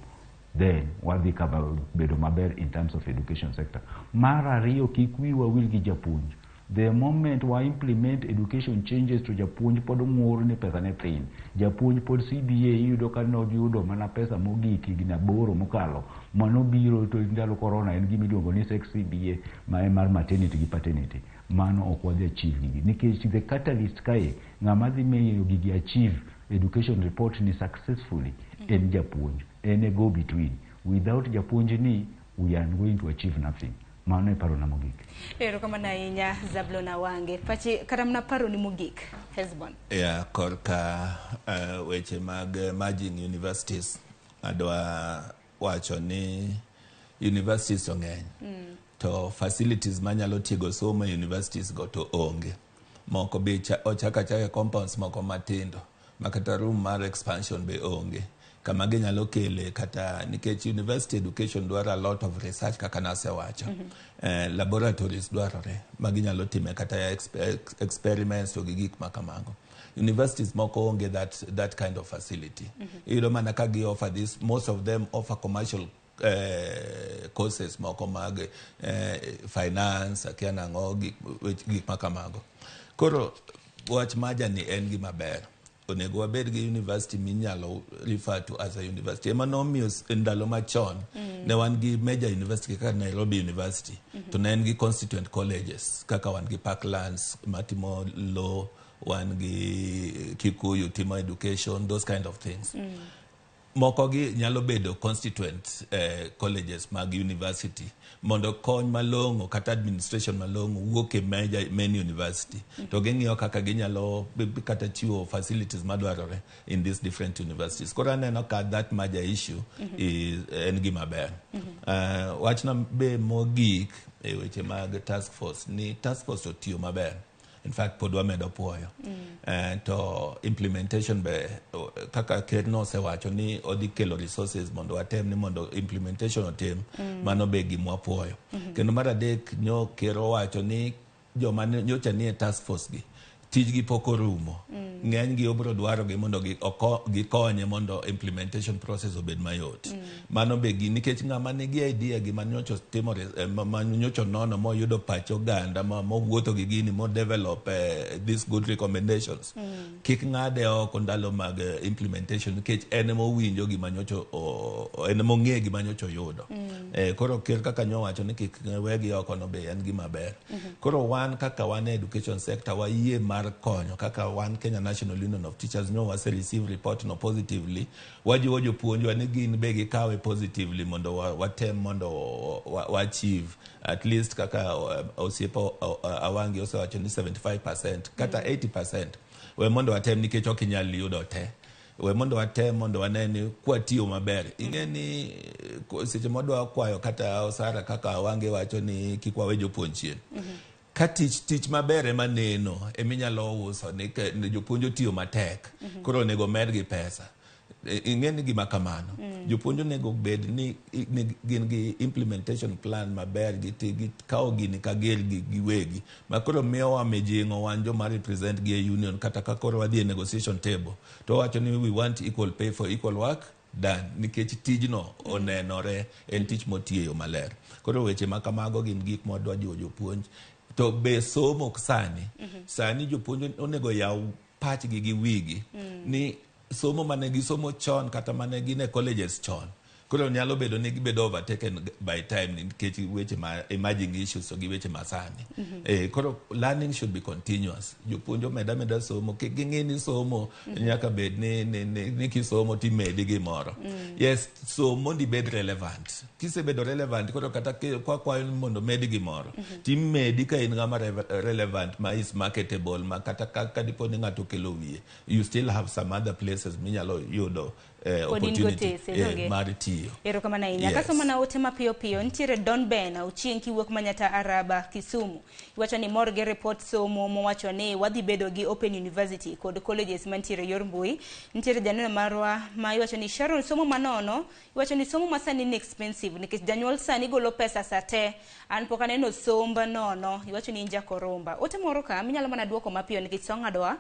then wadhi kama bedo maber in terms of education sector. Mar ariyo, kik wiwa wil gi japuonj. The moment wa implement education changes to japuonj pod ng'ur ni pesa ne thin. Japuonj pod CBA iyudo ka noyudo mana pesa mogik higni 8 mokalo. Mano biro to ndalo corona en gima iluongo ni sex CBA ma en mar maternity gi paternity. Mano ok wadhi achieve gigi. Nikech the catalyst kae, ng'ama dhi miyo gigi achieve education report ni successfully en japuonj, en e go between. Without japuonj ni, we are going to achieve nothing. Mano e parona mogik. Erokamano ahinya, Zablon Awange. Pachi kata mana paroni mogik, Hesbon. Yeah, korka weche mag merging universities, adwa wacho ni universities ong'eny to facilities manyalo tiego somo e universities go to onge. Moko be ochak achaka compounds moko matindo ma kata room mar expansion be onge kama ginyalo kele, kata nikech university education dwaro a lot of research kaka nasewacho. Laboratories dwarore ma ginyalo time kata experiments to gi gik ma kamago. Universities moko onge that kind of facility. Iyudo mana ka gi offer this, most of them offer commercial courses moko mag finance, akia nang'o, gik ma kamago. Koro wach maja ni en gima ber. Onego wabed gi university minyalo refer to as a university. Ema nomiyo ndalo machon ne wan gi major university kaka Nairobi University, to ne en gi constituent colleges kaka wan gi Parklands matimo law, wan gi Kikuyu timo education, those kind of things. Moko gi nyalo bedo constituent colleges mag university mondo kony malong'o kata administration malong'o wuok e major main university, to ging'iyo kaka ginyalo kata chiwo facilities madwarore in these different universities. Koro aneno ka that major issue is en gima ber. Wachna be mogik e weche mag task force ni task force otiyo maber. In fact, pod wamedo puoyo. To implementation be, kaka ker nosewacho ni odhi kelo resources mondo watem ni mondo implementation otim, mano be gimwa puoyo. Kendo mar adek, nyo ker owacho ni joma nyocha nie task force gi, tijgi pok orumo. Ng'eny gi obiro dwaro gi mondo gikonye mondo implementation process obed mayot. Mano be gi nikech ng'ama nigi idea gima nyocha timore, ma nyocha nono moyudo pach oganda ma mowuotho gi gini mo develop these good recommendations, kik ng'ade oko ndalo mag implementation, nikech en emowinjo gima nyocha en emong'e gima nyocha oyudo. Koro ker kaka nyowacho ni kik wegi oko no be en gima ber. Koro wan kaka wan e education sector, wayie mar konyo. Kaka wan Kenya National Union of Teachers, nyo wase receive report no positively. Wajiwo jopuonjwa ni gin be gikawe positively mondo watem mondo wa achieve at least kaka osiepa Awangi osewacho ni 75% kata 80%. We mondo watem, nikech ok inyal yudo te. We mondo watem mondo wane ni kwatiyo maber. Ing'e ni seche mwadwa kwayo kata osara, kaka Awange wacho ni kik wawe jopuonj chien. Ka tich maber ema neno eminyalo uso ni jopuonj otiyo matek, koro onego medgi pesa. Ing'e ni gima kamano, jopuonj onego bed ni gin gi implementation plan maber, gikawo gini ka girgi giwegi, ma koro miyowa mijing'o wan joma represent gi e union. Kata ka koro wadhi e negotiation table to wawacho ni we want equal pay for equal work done, nikech tijno onenore en tich motiyo e yo maler. Koro weche ma kamago gin gik mwadwa jiwo jopuonj. To be somo sani, sani jopuonj onego yaw pachgi gi wigi ni somo mane gisomo chon kata mane gin e colleges chon koro nyalo bedo ni gibedo overtaken by time nikech weche ma emerging issues to gi weche masani. Koro learning should be continuous. Jopuonj omed ameda somo, kik ging'i ni somo nyaka bed ni kisomo timedi gimoro. Yes, som mondo ibed relevant. Kisebedo relevant, koro kata kwakwayo ni mondo medi gimoro, timedi ka in ng'ama relevant ma is marketable, ma kata ka dipo ni ng'ato okelo wiye, you still have some other places minyalo yudo Pod in opportunity gotese, donge? mar tiyo. Erokamano ahinya. Yes. Kasomo na ote mapiyo piyo, nitiere Don Ben Ochieng kiwuok Manyata Araba, Kisumu. Iwacho ni mor gi report somo mowacho ni wadhi bedo gi Open University kod colleges mantiere yor mbui. Nitiere janeno marwa ma iwacho ni Sharon, somo manono, iwacho ni somo masani ni expensive nikech janyuol sani golo pesa sa te. An pok aneno somba nono. Iwacho ni in jakoromba. Ote moro ka minyalo mana duoko mapiyo nikech sa ong'adowa.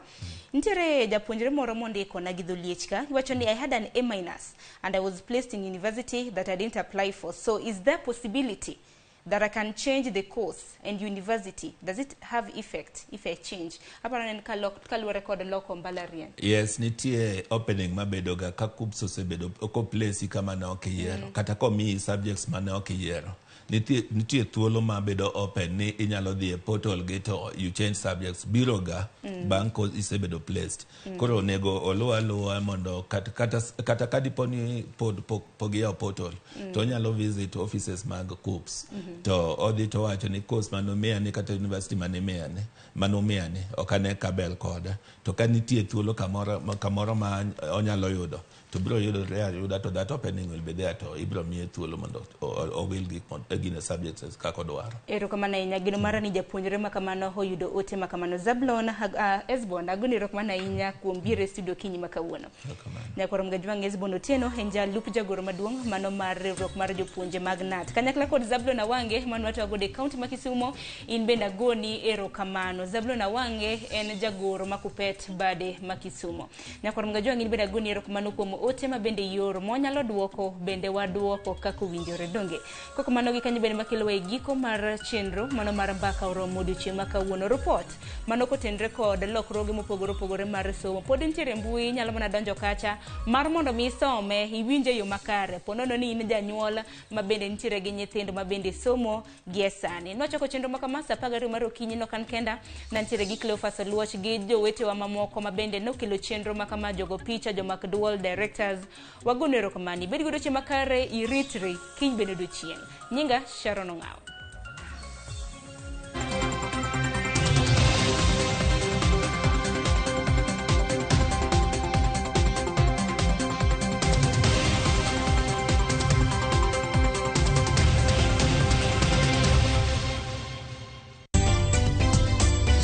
Nitiere japuonjre moro mondiko na gi dholiech ka. Iwacho ni I had an A minus and I was placed in university that I didn't apply for. So is there possibility that I can change the course and university? Does it have effect if I change? Aparo ni en kaluwore kod loko mbalariany. Yes, nitie opening mabedo ga ka KUCCPS osebedo koplesi kama ne ok iyiero, kata komiyi subjects mane ok iyiero. Nitie thuolo ma bedo open ni inyalo dhi e portal gi to you change subjects biro ga bang' ko isebedo placed. Koro onego oluw aluwa mondo kata ka dipo ni pod pok giyawo portal to onyalo visit offices mag KUCCPS to odhi to owacho ni course manomiyani kata university manimiyani manomiyani ok ane ka ber koda, to ka nitie thuolo kamoro ma onyalo yudo to biro yudore ayuda, to that opening will be there, to ibiro miye thuolo mondo owil gik gine subjects kaka odwaro. Erokamano ahinya. Geno mara ni japuonjre ma kamano oyudo ote ma kamano. Zablon Esbon, agoni erokamano ahinya kuom biro e studio kinyi ma kawuono. Nyakwar Mgajwang' Esbon Otieno en jalup jagoro maduong' mano mar riwruok mar jopuonje mag KNUT. Kanyakla kod Zablon Awange mano watoa godo e kaunti ma Kisumo, in bende agoni erokamano. Zablon Awange en jagoro ma Kuppet bade ma Kisumo. Nyakwar Mgajwang', in bende agoni erokamano kuom ote ma bende ioro mwanyalo duoko bende waduoko kaka owinjore, donge? Kokamano gi kanyo bende makelowa e giko mar chenro mano mar Mbaka Oromo odiochieng' ma kawuono. Report mano kotenre kod lokruoge mopogore opogore mar somo pod nitiere e mbui, inyalo mana donjo kacha mar mondo mi isome iwinje e yo makare ponono ni in janyuol ma bende nitiere gi nyithindo ma bende somo gie sani. Nwachako chenro ma kama sa 12 mar okinyi, nok an kenda, nantiere gi Cleophas Oluoch gi jowetewa mamoko ma bende nokelo chenro ma kama, jogo picha, jomak duol, directors. Wagonu erokamano. Ibed gi odiochieng' makare, iritri, kiny bende odiochieng'. Nyinga Sharon Ong'awo.